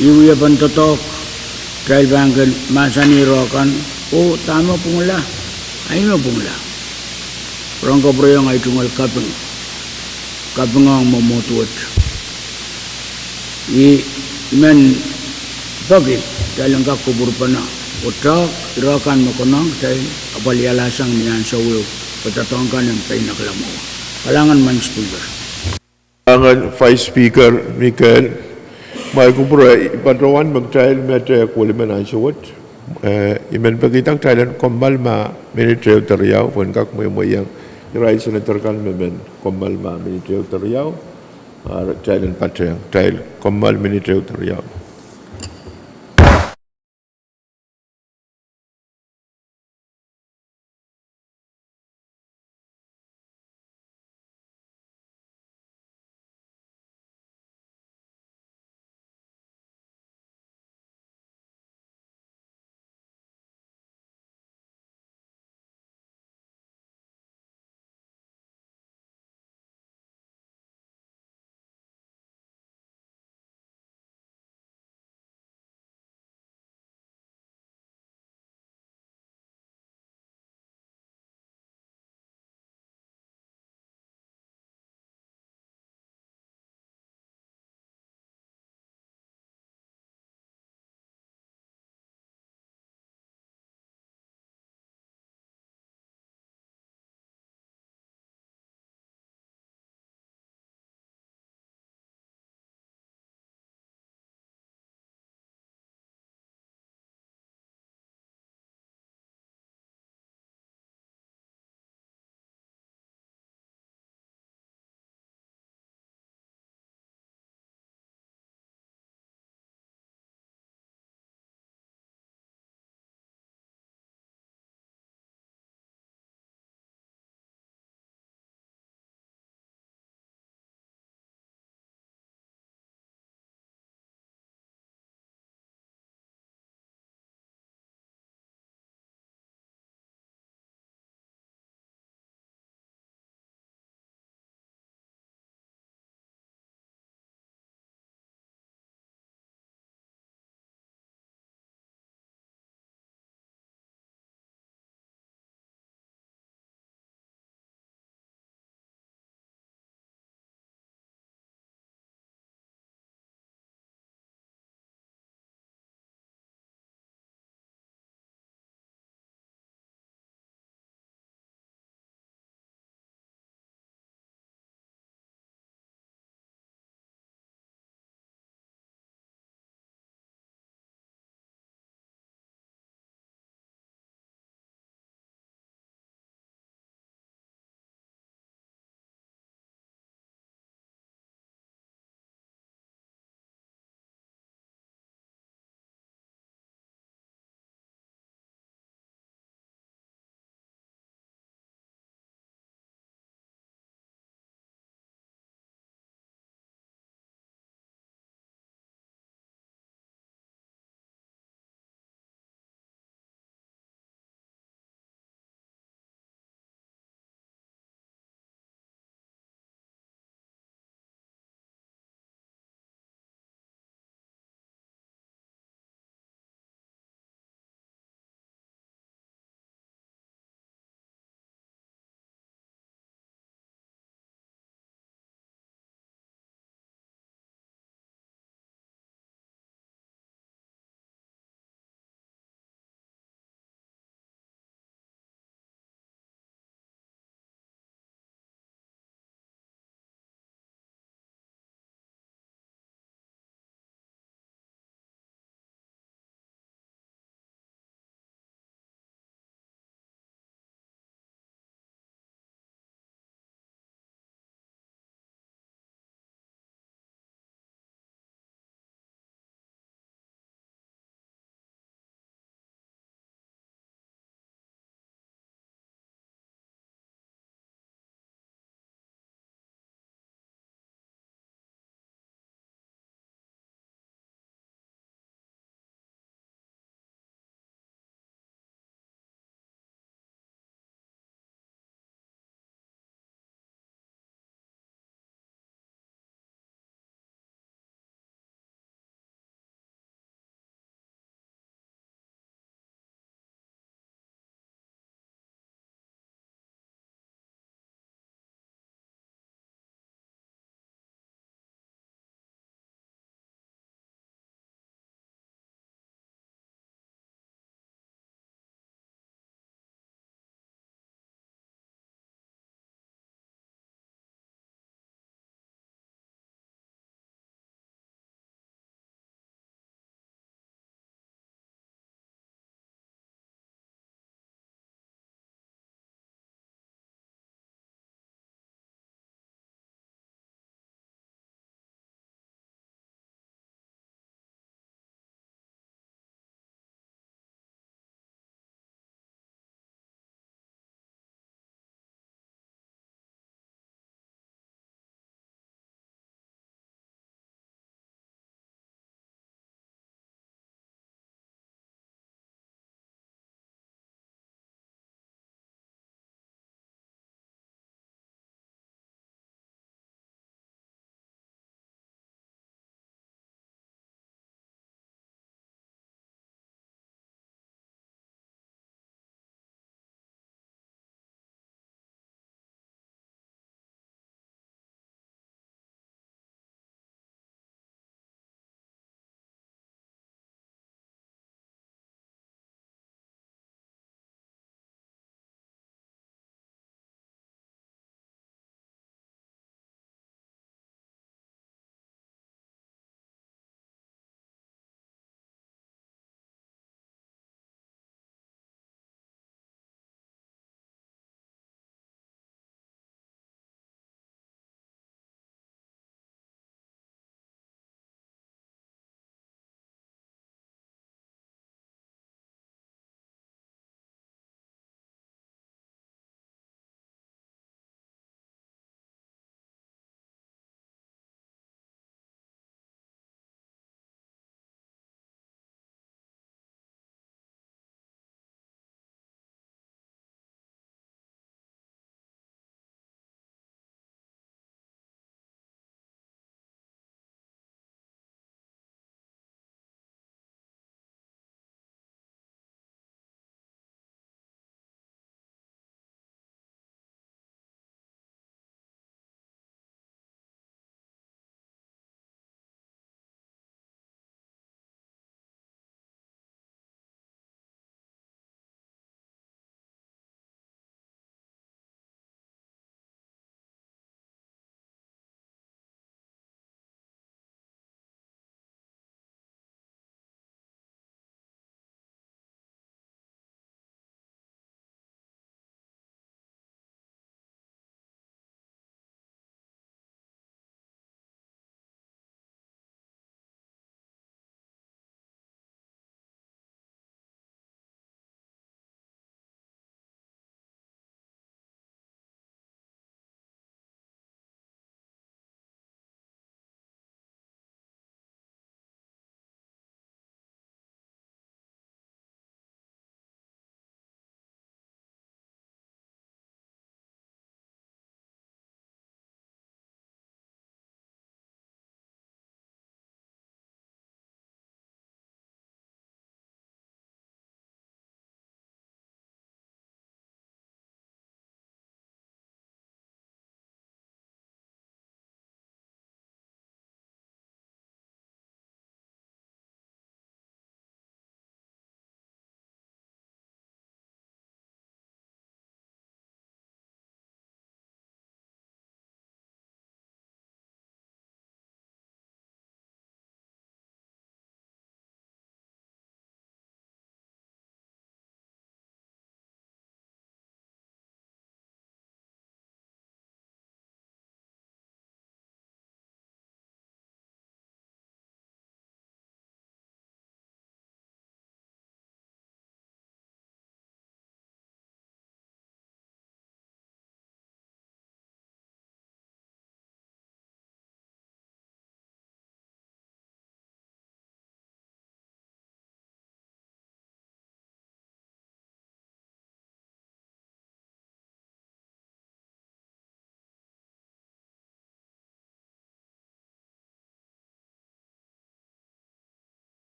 I wiepen doadoahk, kitail pahn kin mahsanih ire kan, oh dahme pwungla, ei me pwungla. Rong kapwurehiong ei tungoal kaping, kapingohng mwomwohd wet. I men peki kitail en kak kupwurpene, oh doahk ire kan me konehng kitail apwalihala sang ni ansou ehu, pwe doadoahk kan en peinakla mwo. Kalahngan Madam Speaker. Kalahngan Vice Speaker Mikel. Mwail kupwure, I patohwan me kitail met eh, kohla men ansou wet. Eh, I men pekihda kitail en kommoal ma minit ehu de riau, pwehn kak mwemwehiong irail senator kan me men kommoal ma minit ehu de riau. Ah, kitail en patehng, kitail kommoal minit ehu de riau.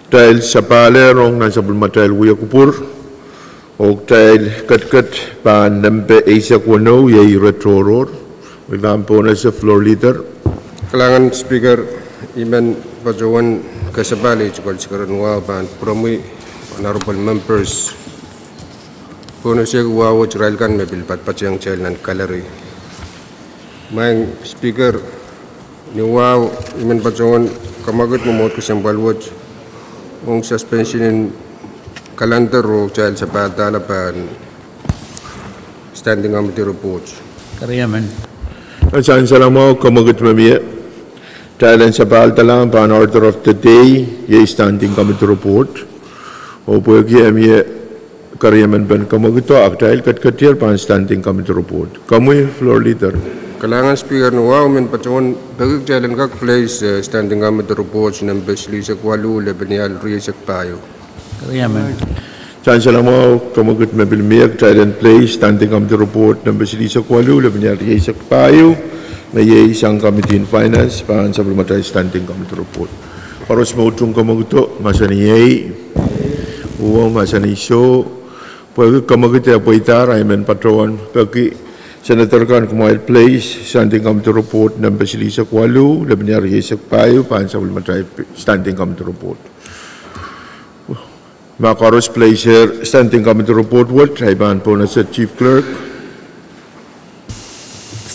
Kitail sapahl rong nan sapwellimatail wia kupwur, oh kitail ketiket pahn nempe eisek weneu, iei ire tohrohr. Wia pahn pohnese, Floor Leader. Kalahngan Speaker, I men patohwan kasapahl ei tungoal sikeren wahu pahn pwuromwi honorable members. Pohnese wahu wet irail kan me pil patpatehng kitail nan gallery. Maing Speaker, ni wahu I men patohwan kamwakid mwomwohd kesempwal wet ong suspension en calendar oh kitail sapahl dahla pahn standing committee report. Keriemen. Sansal mwahu kamwakid me mie. Kitail en sapahl dalahng pahn order of the day, iei standing committee report. Oh pwehki e mie keriemen pen kamwakido, a kitail ketiketier pahn standing committee report. Komwi Floor Leader. Kalahngan Speaker, ni wahu I men patohwan peki kitail en kak place standing committee report nempe silihsek waluh, lepin ial rieisek pahieu. Keriemen. Sansal mwahu kamwakid me pil mie. Kitail en place standing committee report nempe silihsek waluh, lepin ial rieisek pahieu, me iei sang Committee in Finance, pahn sapwellimatail standing committee report. Koaros me utung kamwakido, mahsanih ei. Uhwong, mahsanih soh. Pwehki kamwakid e pweidahr, I men patohwan peki senator kan kumwail place standing committee report nempe silihsek waluh, lepin ial rieisek pahieu, pahn sapwellimatail standing committee report. Ma koaros place standing committee report wet, I pahn pohnese Chief Clerk.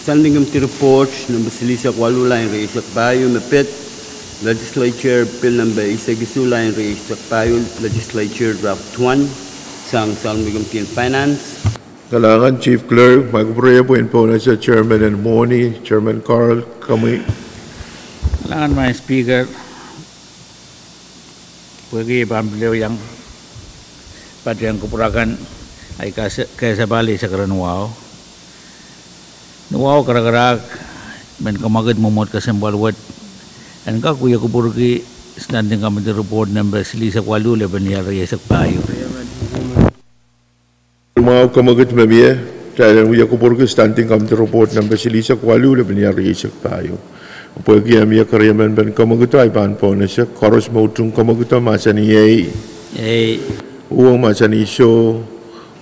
Standing Committee Report nempe silihsek waluh, lain rieisek pahieu, me pid Legislature Bill nempe eisek isuh, lain rieisek pahieu, Legislature Draft One, sang Solemn Committee in Finance. Kalahngan Chief Clerk, ma I kupwure pwehn pohnese Chairman en mwohni, Chairman Carl, komwi. Kalahngan Maing Speaker, pwehki I pahn pil iang patehng kupwur akan, ahi kasapahl ei sikeren wahu. Ni wahu karakarahk, I men kamwakid mwomwohd kesempwal wet en kak wia kupwurki standing committee report nempe silihsek waluh, lepin ial rieisek pahieu. Mwahu kamwakid me mie. Kitail en wia kupwurki standing committee report nempe silihsek waluh, lepin ial rieisek pahieu. Pwehki e mie keriemen pen kamwakido, I pahn pohnese. Koaros me utung kamwakido, mahsanih ei. Ei. Uhwong, mahsanih soh.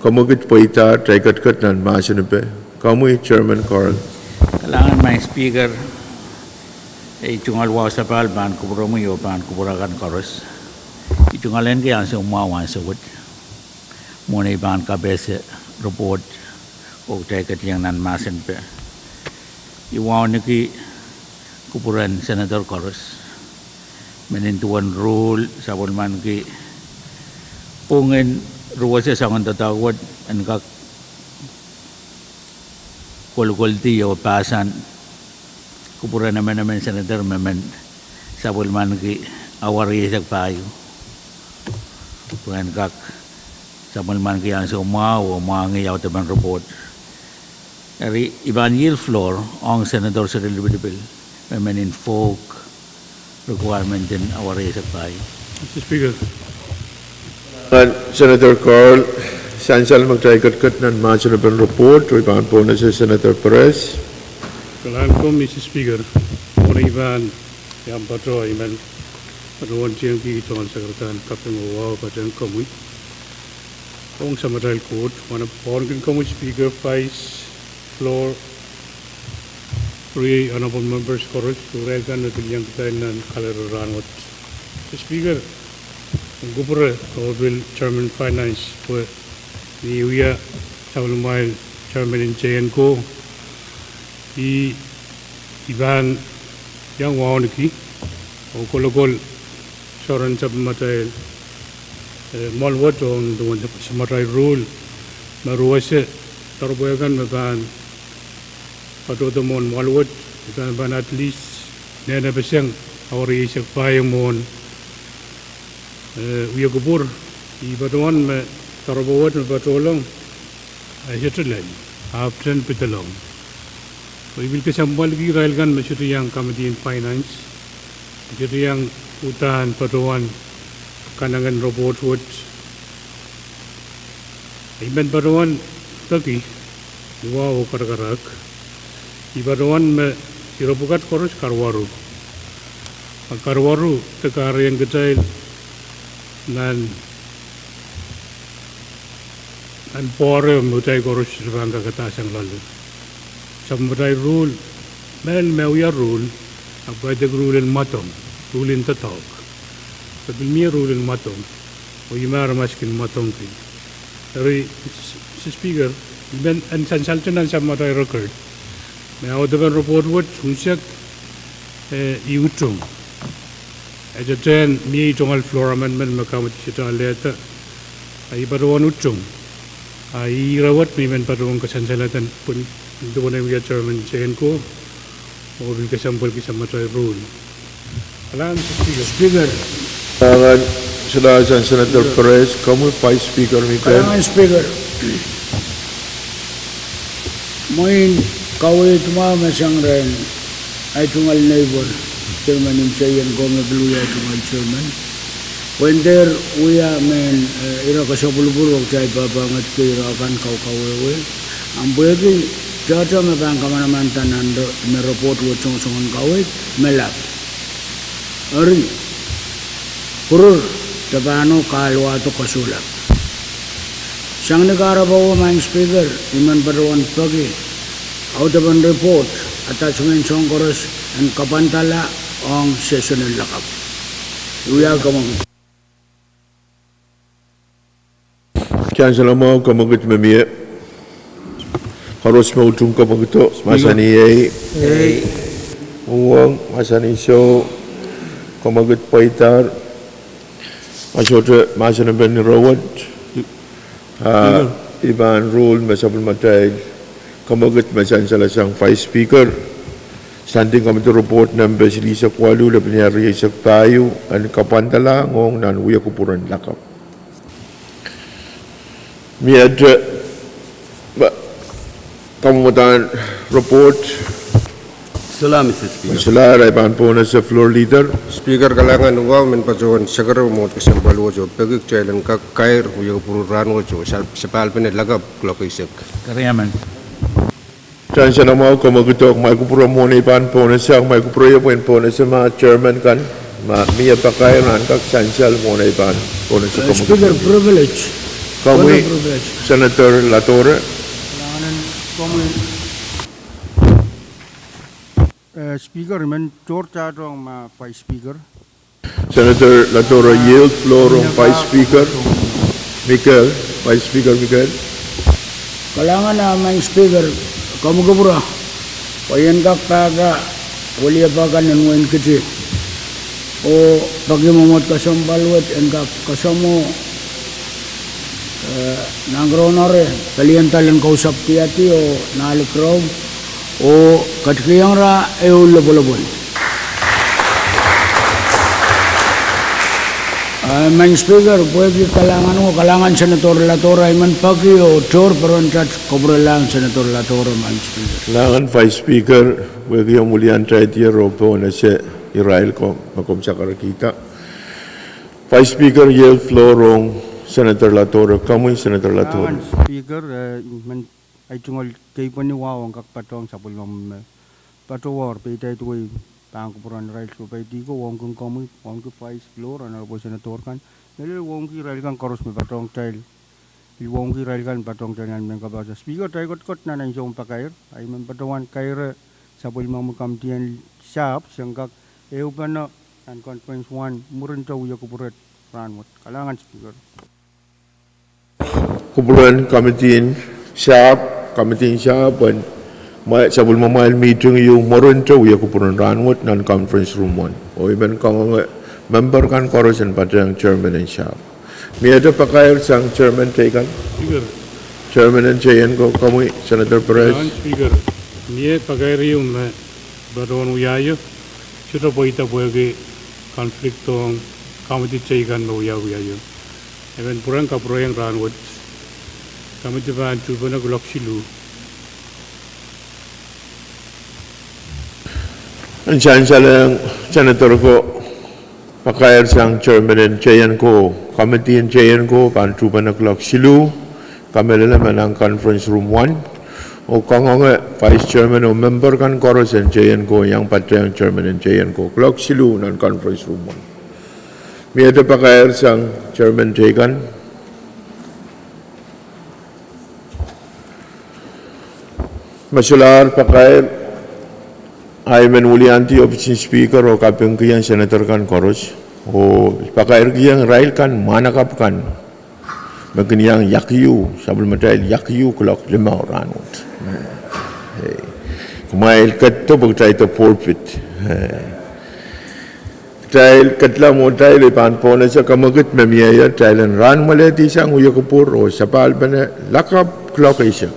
Kamwakid pweidahr, kitail ketiket nan mahsenipe. Komwi Chairman Carl. Kalahngan Maing Speaker, ei tungoal wahu sapahl pahn kupwuromwi oh pahn kupwur akan koaros. I tungoal ahneki ansou mwahu ansou wet mwohn ei pahn kapehse report oh kitail ketiong nan mahsenipe. I wauneki kupwuren senator koaros me nin duwen ruhl sapwellimaniki pwungen ruwese soangen doadoahk wet en kak kolkoldi oh pahsan kupwuren emenemen senator me men sapwellimaniki awa rieisek pahieu, pwe en kak sapwellimaniki ansou mwahu oh mwahngih audepen report. Eri I pahn yield floor ong Senator Seri Lipilipil me men invoke requirement en awa rieisek pahieu. Mister Speaker. Senator Carl, sansal me kitail ketiket nan mahsenepen report, I pahn pohnese Senator Perez. Kalahngan komwi Mister Speaker, mwohn ei pahn iang patoh, I men patohwan tiengki tungoal sakaradahn kaping oh wahu patehng komwi ong Samatail Koht, wahnpoaron komwi Speaker, Vice, Floor, riei honorable members koaros, irail kan me pil iang kitail nan gallery rahnwet. Mister Speaker, I kupwure oh pil Chairman Finance pwe ni wia sapwellimamwail Chairman en J N ko, I, I pahn iang wauneki oh kolokol soaren sapwellimatail mwoal wet ong duwen samatail ruhl me ruwese doaropwe kan me pahn patohdo mwohn mwoal wet, I pahn pahn at least nehne peseng awa rieisek pahieu mwohn wia kupwur. I patohwan me doaropwe wet me patohlong e sohte lel, ahpwtehn pidelong. Pwe I pil kesempwaliki irail kan me sohte iang Committee en Finance, me sohte iang uhdahn patohwan kanengen report wet. I men patohwan peki, ni wahu oh karakarahk, I patohwan me ire pwukat koaros karuwaru. Ma karuwaru de kahrehiong kitail Nan, nan pwoare me kitail koaros sohte pahn kak kadasang loale. Sapwellimatail rule, mehlel me wia rule, ahpw kaidehk rule en mwadong, rule en doadoahk. Sapwellime rule en mwadong, oh ihme aramas kin mwadongki. Eri, Mister Speaker, I men en sansalehte nan sapwellimatail record me audepen report wet unsek, eh, I utung. Ete ten mie I tungoal floor amendment me committee sohte alehda, a I patohwan utung. A ih ire wet me I men patohwan kasansalehda pwehn, duwen ei wia chairman J N ko, oh pil kesempwalki sapwellimatail rule. Kalahngan Mister Speaker. Kalahngan, Senator Perez, komwi Vice Speaker Mikel. Kalahngan Speaker. Mwein kaweid mwahu me sang rehn ahi tungoal neighbor, chairman en J N ko me pil wia ahi tungoal chairman. Pwehn dehr wia mehn, eh, ire kesapwulipwul oh kitail pahpahngehdi ire kan kaukawehwe. Ahpw pwehki tohto me pahn kamanamanada nan re-, me report wet songosong en kaweid, me lap. Eri, pwurur, de pahn oh kahluwahdo kosoulap. Sang ni kahrepe, Madam Speaker, I men patohwan peki audepen report, attachment soang koaros en kapwandala ong session en lakapw. I wia komwi. Kansala mwahu, komwi kit me mie. Koaros me utung komwi kit, mahsanih ei. Ei. Uhwong, mahsanih soh. Komwi kit pweidar. Ma sohte mahsen en pen ire wet. Ah, I pahn rule me sapwellimatail komwi kit me sansalasang Vice Speaker, Standing Committee Report nempe silihsek waluh, lepin rieisek pahieu, en kapwandala ong nan wia kupwuren lakapw. Miehte, ba, kamwadahn report. Solahr, Mister Speaker. Solahr, I pahn pohnese floor leader. Speaker, kalahngan, I men patohwan sakara mwohd kesempwal wet oh peki kitail en kak kair wia kupwur en rahnwet oh sa-, sapahl pene lakapw kuloak eisek. Keriamen. Sansal mwahu, komwi kit, mwail kupwure mwohn ei pahn pohnese, mwail kupwure pwehn pohnese ma chairman kan, ma mie pakair nan kak sansal mwohn ei pahn pohnese. Komwi Speaker, privilege. Komwi, privilege. Senator Latore. Kalahngan komwi, eh, Speaker, I men tohr tahto ma Vice Speaker. Senator Latore yield floor ong Vice Speaker Mikel, Vice Speaker Mikel. Kalahngan, ah, Madam Speaker, komwi kupwure, pwe I en kak pahpa weliepe kan en wehin Kiti oh peki mwomwohd kesempwal wet en kak kasamwo, eh, nangkron are, pelien dal en kausapw diadi oh nahlik rau, oh ketikihong ira ehu lopwolopwol. Ah, Madam Speaker, pwehki kalahngan, oh kalahngan Senator Latore, I men peki oh tohr peren wet, kupwurelahng Senator Latore, Madam Speaker. Kalahngan Vice Speaker, pwehki omw wiliandi tier oh pohnese irail ko me komw sakaradahkihda. Vice Speaker, yield floor ong Senator Latore, komwi Senator Latore. Kalahngan Speaker, eh, I men, ahi tungoal keipweni wahu ong kak patohng sapwellimomwi me patohwar, peidai duwei pahn kupwuren irail sohpeidi ko, wauneki komwi, wauneki Vice Speaker, Honorable Senator kan, mehlel wauneki irail kan koaros me patohng kitail, pil wauneki irail kan patohng kitail nan mehn kapehse. Speaker, kitail kotkot nan ansou pakair, ahi men patohwan kaire sapwellimomwi committee en sahpw, se en kak ehupene nan conference one, mwurin wia kupwuren rahnwet. Kalahngan Speaker. Kupwuren committee en sahpw, committee en sahpw, en mwail, sapwellimamwail meeting ieu mwurin wia kupwuren rahnwet nan conference room one. Oh I men kangoange member kan koaros en patehng chairman en sahpw. Miehte pakair sang chairman teikan. Speaker. Chairman en J N ko, komwi, Senator Perez. Kalahngan Speaker, mie pakair ieu me patohwan wiahiong, sohte pweida pwehki conflict ong committee teikan me wiawi wiahiong. I men pwurehng kapwurehiong rahnwet. Committee pahn tuhpene kuloak siluh. En sansalehng Senator ko, pakair sang chairman en J N ko, committee en J N ko pahn tuhpene kuloak siluh, kamehlele me nan conference room one. Oh kangoange vice chairman oh member kan koaros en J N ko iang patehng chairman en J N ko kuloak siluh nan conference room one. Mie de pakair sang Chairman teikan. Me solahr pakair, ahi men wiliandi ohpis en Speaker oh kapingkihong Senator kan koaros, oh pakairkihong irail kan mwahnakapw kan me kin iang iakiu, sapwellimatail iakiu kuloak limau rahnwet. Kumwail ketido pwe kitail de forfeit. Kitail ketla mwohtail, I pahn pohnese kamwekid me mie ie, kitail en rahnmwelehdi sang wie kupwur oh sapahl pene lakapw kuloak eisek.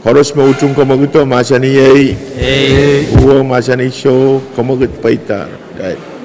Koaros me utung kamwekido mahsanih ei. Uwe mahsanih soh, kamwekid pweida. Kitail